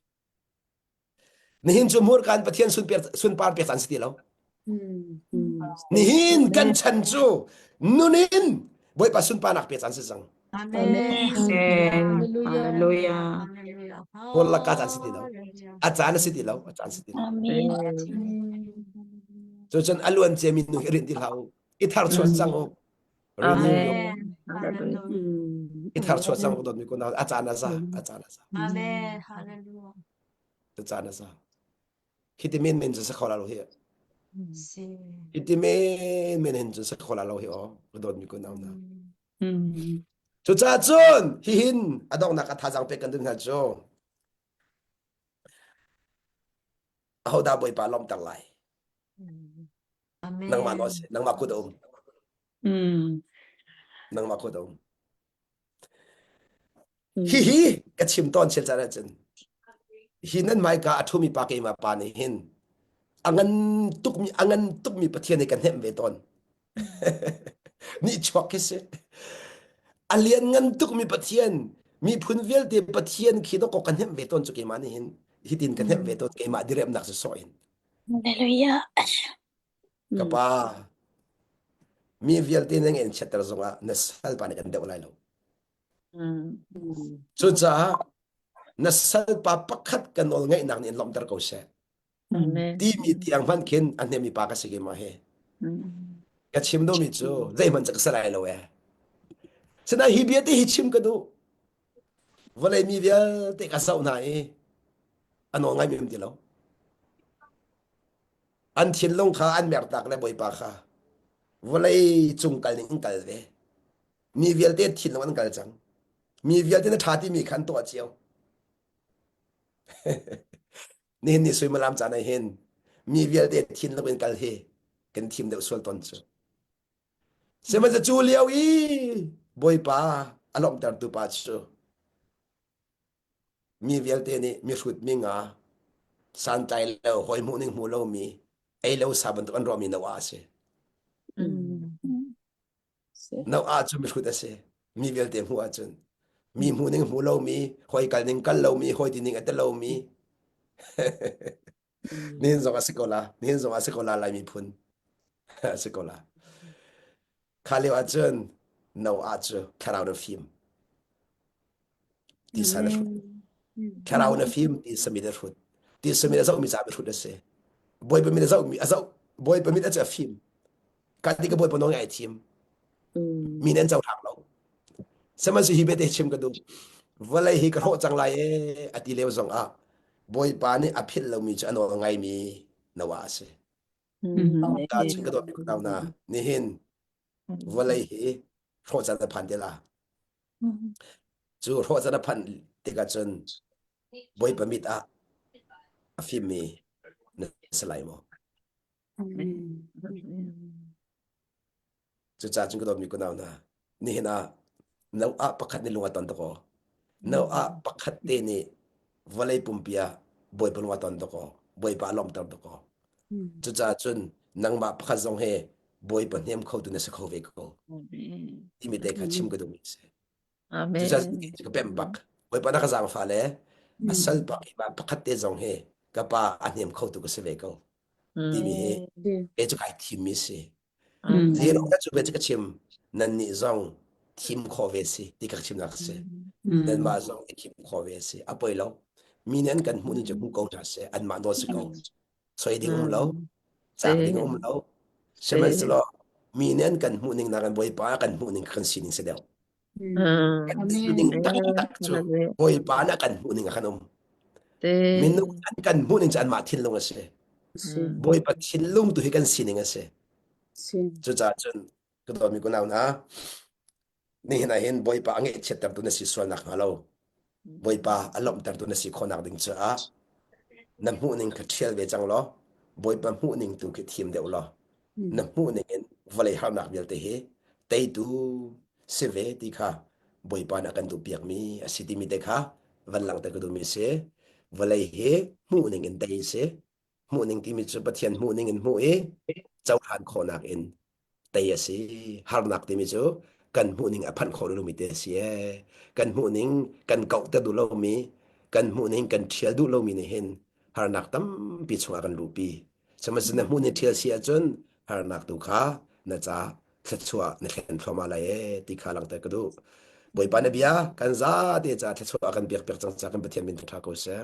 Nihin cu hmurka in Pathian sunpar pek caan si ti lo. Nihin kan chan cu nun in Bawipa sunparnak pek caan si cang. Amen. Hallelujah. Kawl laka caan si ti lo. A caan a si ti lo. A caan si ti lo. Amen. Cucun a luan ciami nu hi rinh ti hlah u. I thar chuah cang u. Amen. I thar chuah cang u dawtmi kunau. A caan a za. A caan a za. Amen. Hallelujah. A caan a za. Hi ti men men cu sa kho la lo hi. Hi ti men men hin cu sa kho la lo hi aw. Ka dawtmi kunau na. Cucaah cun hihin a donghnak a thazaang pek kan duh hna cu ahodah Bawipa lawmhter lai? Nangmah nawl si, nangmah kut a um. Nangmah kut a um. Hihi ka chim tawn chel caan ahcun hi nan hmaika a ṭhumi pa keimah pa nih hin a ngan tukmi a ngan tukmi Pathian hi ka hnemh ve tawn. Nihchuak khi si. A lian ngan tukmi Pathian miphun vialte Pathian khi dawkaw ka hnemh ve tawn cu keimah nih hin hitin ka hnemh ve tawn keimah diremnak si sawh in. Hallelujah. Ka pa mi vialte nan en chiatter zongah na salpa nih kan deuh lai lo. Cucaah na salpa pakhat ka nawl ngaihnak nih in lawmhter ko seh. Timi tiang hmanh khin a hnemi pa ka si keimah hi. Ka chim duhmi cu zeihmanh cu ka si lai lo ee. Sinain hi bia te hi chim ka duh. Vawlei mi vialte ka zoh hna i a nawl ngaimi um ti lo. An thinlung kha an mertak le Bawipa kha vawlei cung kal ning in kal ve. Mi vialte thinlung an kal cang. Mi vialte na ṭha timi kha an tuah cio. Nihin ni suimilam caan ah hin mi vialte thinlung in kal hi kan thim deuh sual tawn cu. Sihmanhsehlaw cu lio i Bawipa a lawmhtertu pa cu mi vialte nih mihrut mi nga santlai lo hawi hmuh ning hmu lomi ei lo sa bantuk an ruahmi Noah a si. Noah cu mihrut a si. Mi vialte hmuh ahcun mi hmuh ning hmu lomi, hawi kal ning kal lomi, hawi ti ning a ti lomi. Nihin zong a si ko la. Nihin zong a si ko la Lai miphun. a si ko la. Kha lio ahcun Noah cu thlarau na fim. Tisa na hrut. Thlarau na fim, tisa mit a hrut. Tisa mit a zohmi ca hrut a si. Bawipa mit a zohmi a zoh Bawipa mit a cu a fim. Kan ti ka Bawipa nawl ngai thim. Mi nan cohlang lo. Sihmanhsehlaw hi bete chim ka duh. Vawlei hi ka hrawh cang lai ee a ti lio zong ah Bawipa nih a philh lomi cu a nawl ngaimi Noah a si. Ta cun ka dawtmi kunau hna, nihin vawlei hi hrawh caan a phan te la. Cu hrawh caan a phanh tikah cun Bawipa mit ah a fimmi na si lai maw? Cucaah cun ka dawtmi kunau hna, nihin ah Noah pakhat nih lung a ton dakaw. Noah pakhat te nih vawlei pumpi ah Bawipa lung a ton dakaw. Bawipa a lawmhter dakaw. Cucaah cun nangmah pakhat zong he Bawipa hnem khotu na si kho ve ko. Timi te kha chim ka duhmi a si. Cucaah ka pemh bak. Bawipa na ka zaangfah le a sal pak i pakhat te zong hi ka pa a hnem khotu ka si ve ko. Timi hi kei cu kai thimmi si. Zero ka cu ve cu ka chim nannih zong thim khawh ve si ti ka chimnak si. Nanmah zong i thim khawh ve si. A poi lo. Mi nih an kan hmuh ning cu hmu ko hna seh. Anmah nawl si ko. Soi ding um lo. Caak ding um lo. Sihmanhsehlaw mi nih an kan hmuh ning nakin Bawipa kan hmuh ning kan sining si deuh. Kan sining taktak cu Bawipa nih a kan hmuh ning ah kan um. Minung an kan hmuh ning cu anmah thinlung a si. Bawipa thinlung tu hi kan sining a si. Cucaah cun ka dawtmi kunau hna, nihin ah hin Bawipa a ngaihchiattertu na si sual nakhnga lo, Bawipa a lawmhtertu na si khawhnak ding caah na hmuhning kha ṭhial ve cang law Bawipa hmuhning tu khi thim deuh law na hmuhning in vawlei harnak vialte hi teitu si ve ti kha Bawipa nih a kan duhpiakmi a si timi te kha van langhter ka duhmi a si. Vawlei hi hmuhning in tei a si. Hmuhning timi cu Pathian hmuhning in hmuh i cohlan khawhnak in tei a si. Harnak timi cu kan hmuhning a phanh khawh lomi te a si ee. Kan hmuhning kan kauhter duh lomi, kan hmuhning kan ṭhial duh lomi nih hin Harnak tampi chungah kan luhpi. Sihmanhsehlaw na hmuh ni ṭhial si ahcun harnak tu kha na ca thluachuah na thlen thluahmah lai ee ti kha langhter ka duh. Bawipa na bia kan zate ca thluachuah kan biak piak cang ca kan Pathian min ṭha ko seh.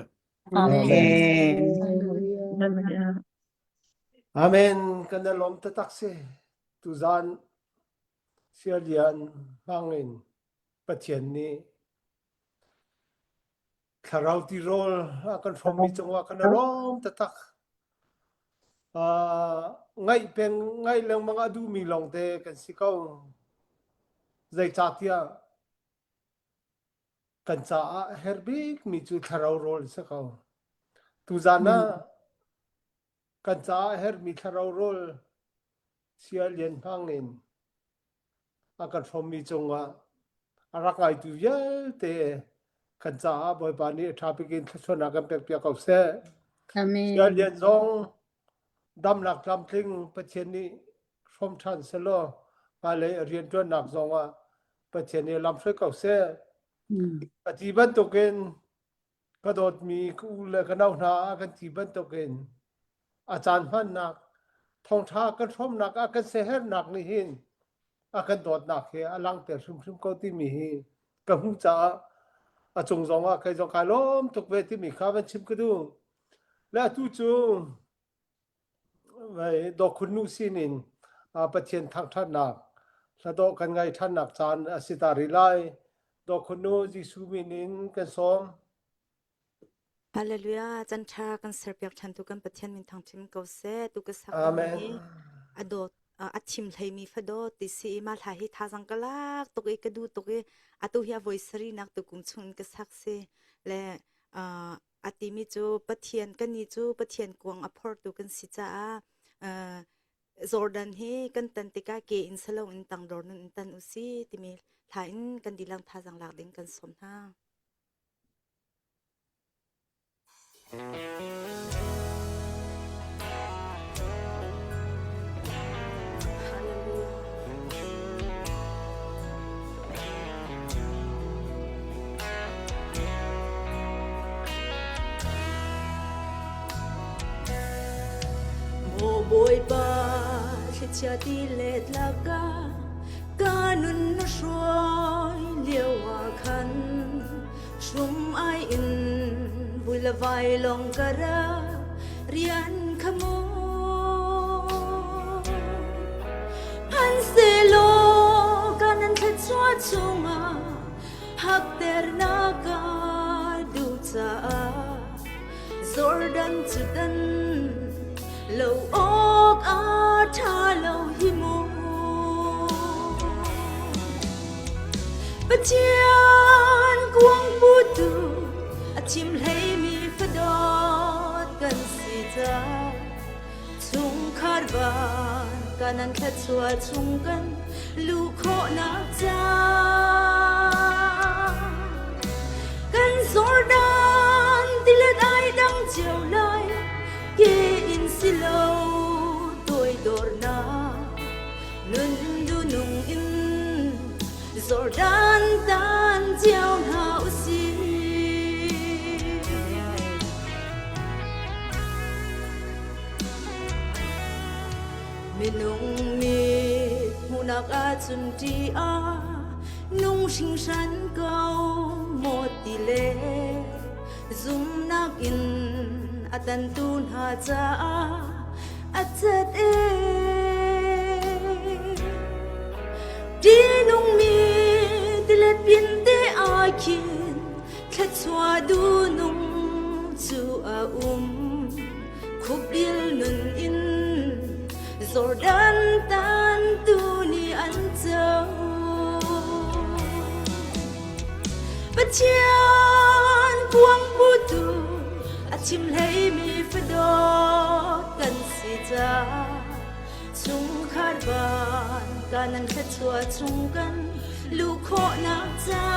Amen. Amen. Kan i lawm taktak si. Tuzan Sialian hmangin Pathian nih thlarau tirawl a kan hrawmmi cungah kan i lawm taktak. Ngaih peng ngaih lengmang a duhmi lawngte kan si ko. Zeicahtiah kan caah a herh bikmi cu thlarau rawl a si ko. Tuzan ah kan caah a herhmi thlarau rawl sia lian hmang in a kan hrawmmi cungah a rak ngaitu vialte kan caah Bawipa nih a ṭha bik in thluachuahnak kan pekpiak ko seh. Amen. Sia lian zong damnak tlamtling Pathian nih hrawm ṭhan selaw hmailei a rianṭuannak zongah Pathian nih lamhruai ko seh. A ti bantukin ka dawtmi ka u le ka nau hna a kan ti bantukin a caan hmannak thawngṭha kan hrawmnak a kan siaherhnak nih hin a kan dawtnak hi a langhter hrimhrim ko timi hi ka hmuh caah a cung zongah kei zong kai lawm tuk ve timi kha van chim ka duh. Le atu cu Dawkhun nu sinin Pathian thangṭhatnak hladawh kan ngaih ṭhannak caan a si ta rih lai. Dawkhun nu Jesuh min in kan sawm. Hallelujah. Can ṭha kan serpiak ṭhan tu kan Pathian min thangṭhim ko seh. Tu ka sak Amen. hi a dawt a thim hleimi fadawt ti si i mah hla hi thazang ka lak tuk i ka duh tuk i atu hi a voi sari nak tu kum chung in ka sak si le a timi cu Pathian kannih cu Pathian kuang a phortu kan si caah Jordan hi kan tan tikah ke in salo in tangdor nun in tan u si timi hla in kan dilang thazang lak ding kan sawm hna. Maw Bawipa thlichia ti let laka ka nun na hruai lio ah khan hrum ai in vui le vai long ka ra rian kha mu phan selaw ka nan thluachuah chungah Hakternak ka duh caah Jordan cu tan lo awk a ṭha lo hi mu. Pathian kuang putu a chim hleimi fadawt kan si caah Chungkhar van kanan thluachuah chung kan luh khawhnak ca kan Jordan tilet ai dang cio lai ke in si lo toidornak nun dunung in Jordan tan cio hna usih. Minung mit hmuhnak ahcun ṭih a nung hringhran ko maw ti le zumnak in a tantu hna caah a cat ee. Ṭihnungmi tilet pinte ah khin thluachuah duhnung cu a um. Khuabil nun in Jordan tan tu nih an co. Pathian kuang putu a chim hleimi fadawt kan si caah chungkhar van kanan thluachuah chung kan luh khawhnak ca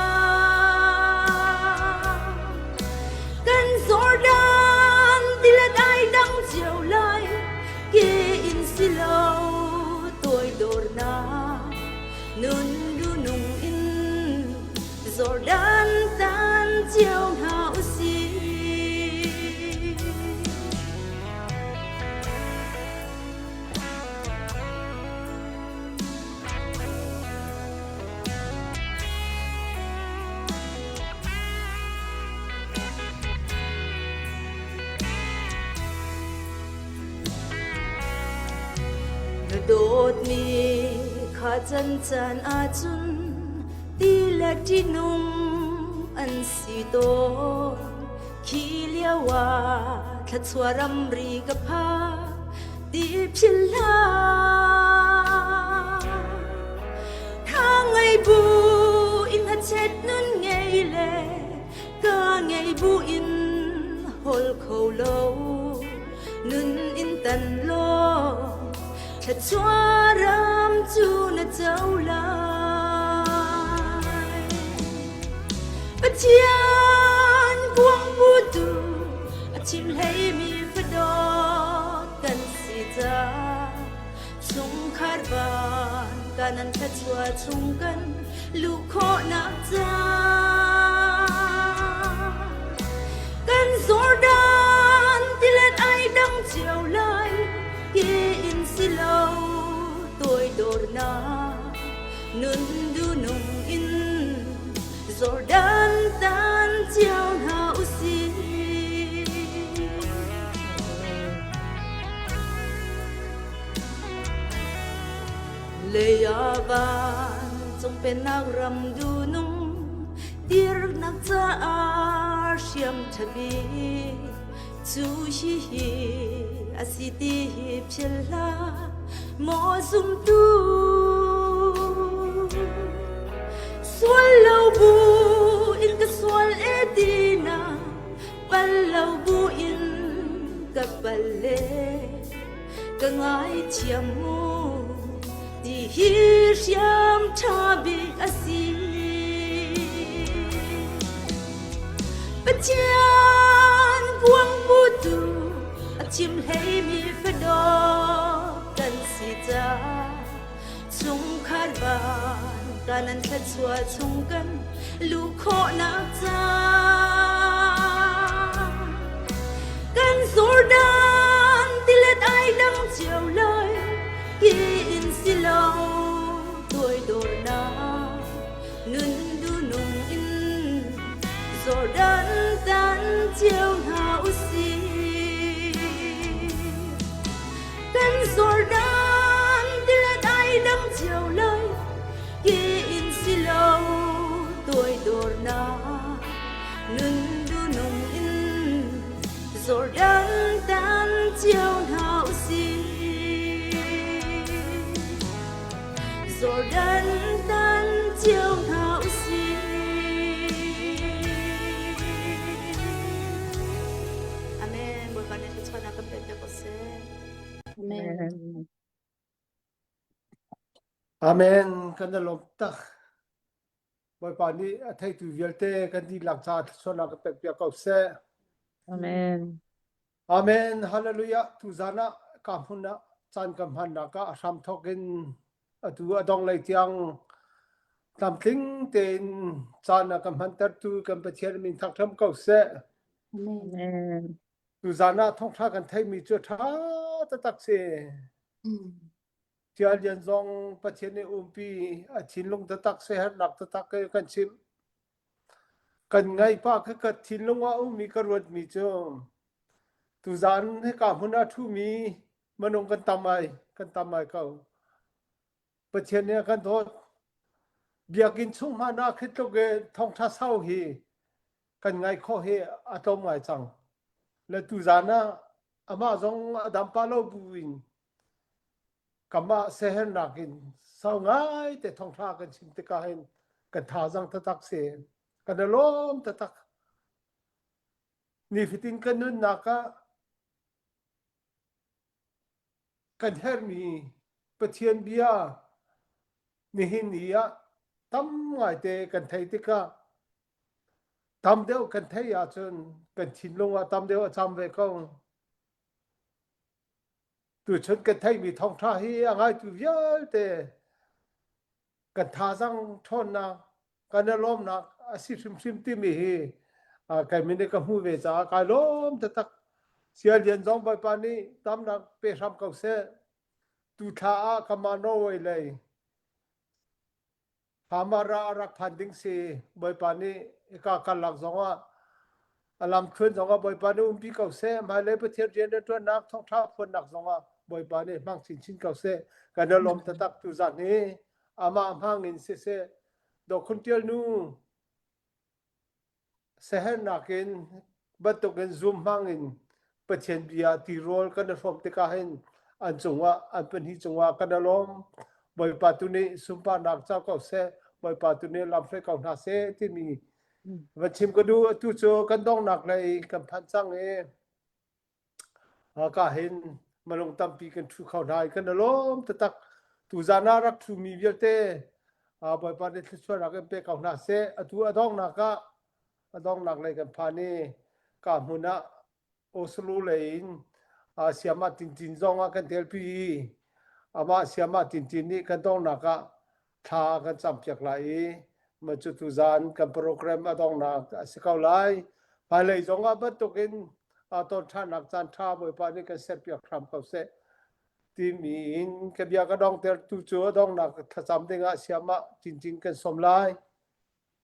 kan Jordan tilet ai dang cio lai ke in si lo toidornak nun dunung in Jordan tan cio hna usih. dawtmi kha can caan ahcun ti le ṭihnung an si tawn. Khi lio ah thluachuah ramri ka phak ti philh hlah. Tha ngei bu in hachet nun ngei le ka ngei bu in hol kho lo nun in tan law thluachuah ram cu na co lai. Pathian kuangpu tu a chim hleimi fadawt kan si ca chungkhar van kanan thluachuah chung kan luh khawhnak ca kan Jordan tilet ai dang cio lai ke in si lo toidornak nun du nung in Jordan tan cio hna usih. Lei ah van cung pennak ram dunung dirnak caah hriam ṭha bik cu hihi a si ti hi philh hlah maw zumtu sual lo bu in ka sual e ti na pal lo bu in ka pal le ka ngaithiam mu ti hi hriam ṭha bik a si. Pathian kuangpu tu a chim hleimi fadawt kan si ca chungkhar van kanan thluachuah chung kan luh khawhnak ca kan Jordan tilet ai dang cio lai hi in si lo toidornak nun du nung in Jordan tan cio hna usih Kan Jordan tilet ai dang cio lai hi in si lo toidornak nun du nung in Jordan tan cio hna usih Jordan tan cio hna usih Amen. Bawipa nih thluachuahnak kan pek piak seh. Amen. Amen. Kan i lawm tak. Bawipa nih a theitu vialte kan dihlak caah thluachuahnak kan pek piak ko seh. Amen. Amen. Hallelujah. Tuzan ah ka hmun ah caan ka hmannak ah a hram thawk in atu a dong lei tiang tlamtling tein caan a ka hmantertu kan Pathian min thangṭhat ko seh. Amen. Tuzan ah thawngṭha kan theihmi cu ṭha taktak si. Tial Lian zong Pathian nih umpi a thinlung taktak siaherhnak taktak ke kan chimh. Kan ngaih pah kha ka thinlung ah ummi ka ruatmi cu tuzan hika hmun ah ṭhumi minung kan tam ai kan tam ai ko. Pathian nih a kan dawt. Biakinn chung hmanh ah khi tluk i thawngṭha sau hi kan ngaih khawh hi a tlawm ngai cang. Le tuzan ah amah zong a dam pah lo bu in kamah sehernak in sau ngai te thawngṭha kan chim tikah hin kan thazaang taktak si. Kan i lawm taktak. Nifatin kan nunnak ah kan herhmi Pathian bia nihin ni ah tam ngaite kan theih tikah tam deuh kan theih ahcun kan thinlung ah tam deuh a cam ve ko. Tuchun kan theihmi thawngṭha hi a ngaitu vialte kan thazaang ṭhawnnak kan i lawmnak a si hrimhrim timi hi kai min ka hmu ve caah kai lawm taktak. Sial Lian zong Bawipa nih tamnak pe hram ko seh. Tu thla ah kamah Norway lei Hamara a rak phan ding si Bawipa nih hika karlak zong ah a lamthluan zong ah Bawipa nih umpi ko seh. Hmailei Pathian rian le ṭuannak thawngṭha phuannak zong ah. Bawipa nih hmang chinchin ko seh. Kan i lawm taktak tu zan hi amah hmang in siseh Dokhun Tial nu Siaherhnak in bantukin zum hmang in Pathian bia tirawl kan i hrawm tikah hin an cungah an pahnih cungah kan i lawm. Bawipa tu nih sunparnak co ko seh, Bawipa tu nih lam hruai ko hna seh timi va chim ka duh. Atu cu kan donghnak lei kan phan cang i Haka hin minung tampi kan ṭhu kho hna i kan i lawm taktak. Tuzaan ah rak ṭhumi vialte Bawipa nih thluachuahnak in pe ko hna seh. Atu a donghnak ah a donghnak lei kan phan i ka hmun ah Oslo lei in Siamah Tintin zong ah kan telpi i amah Siamah Tintin nih kan donghnak ah thla kan campiak lai i mah cu tuzaan kan program a donghnak a si ko lai. Hmailei zong ah bantukin aa ton ṭhannak caan ṭha Bawipa nih kan serpiak hram ko seh timi in ka bia ka dongter tu cu a donghnak thlacam dingah siamah cincin kan sawm lai.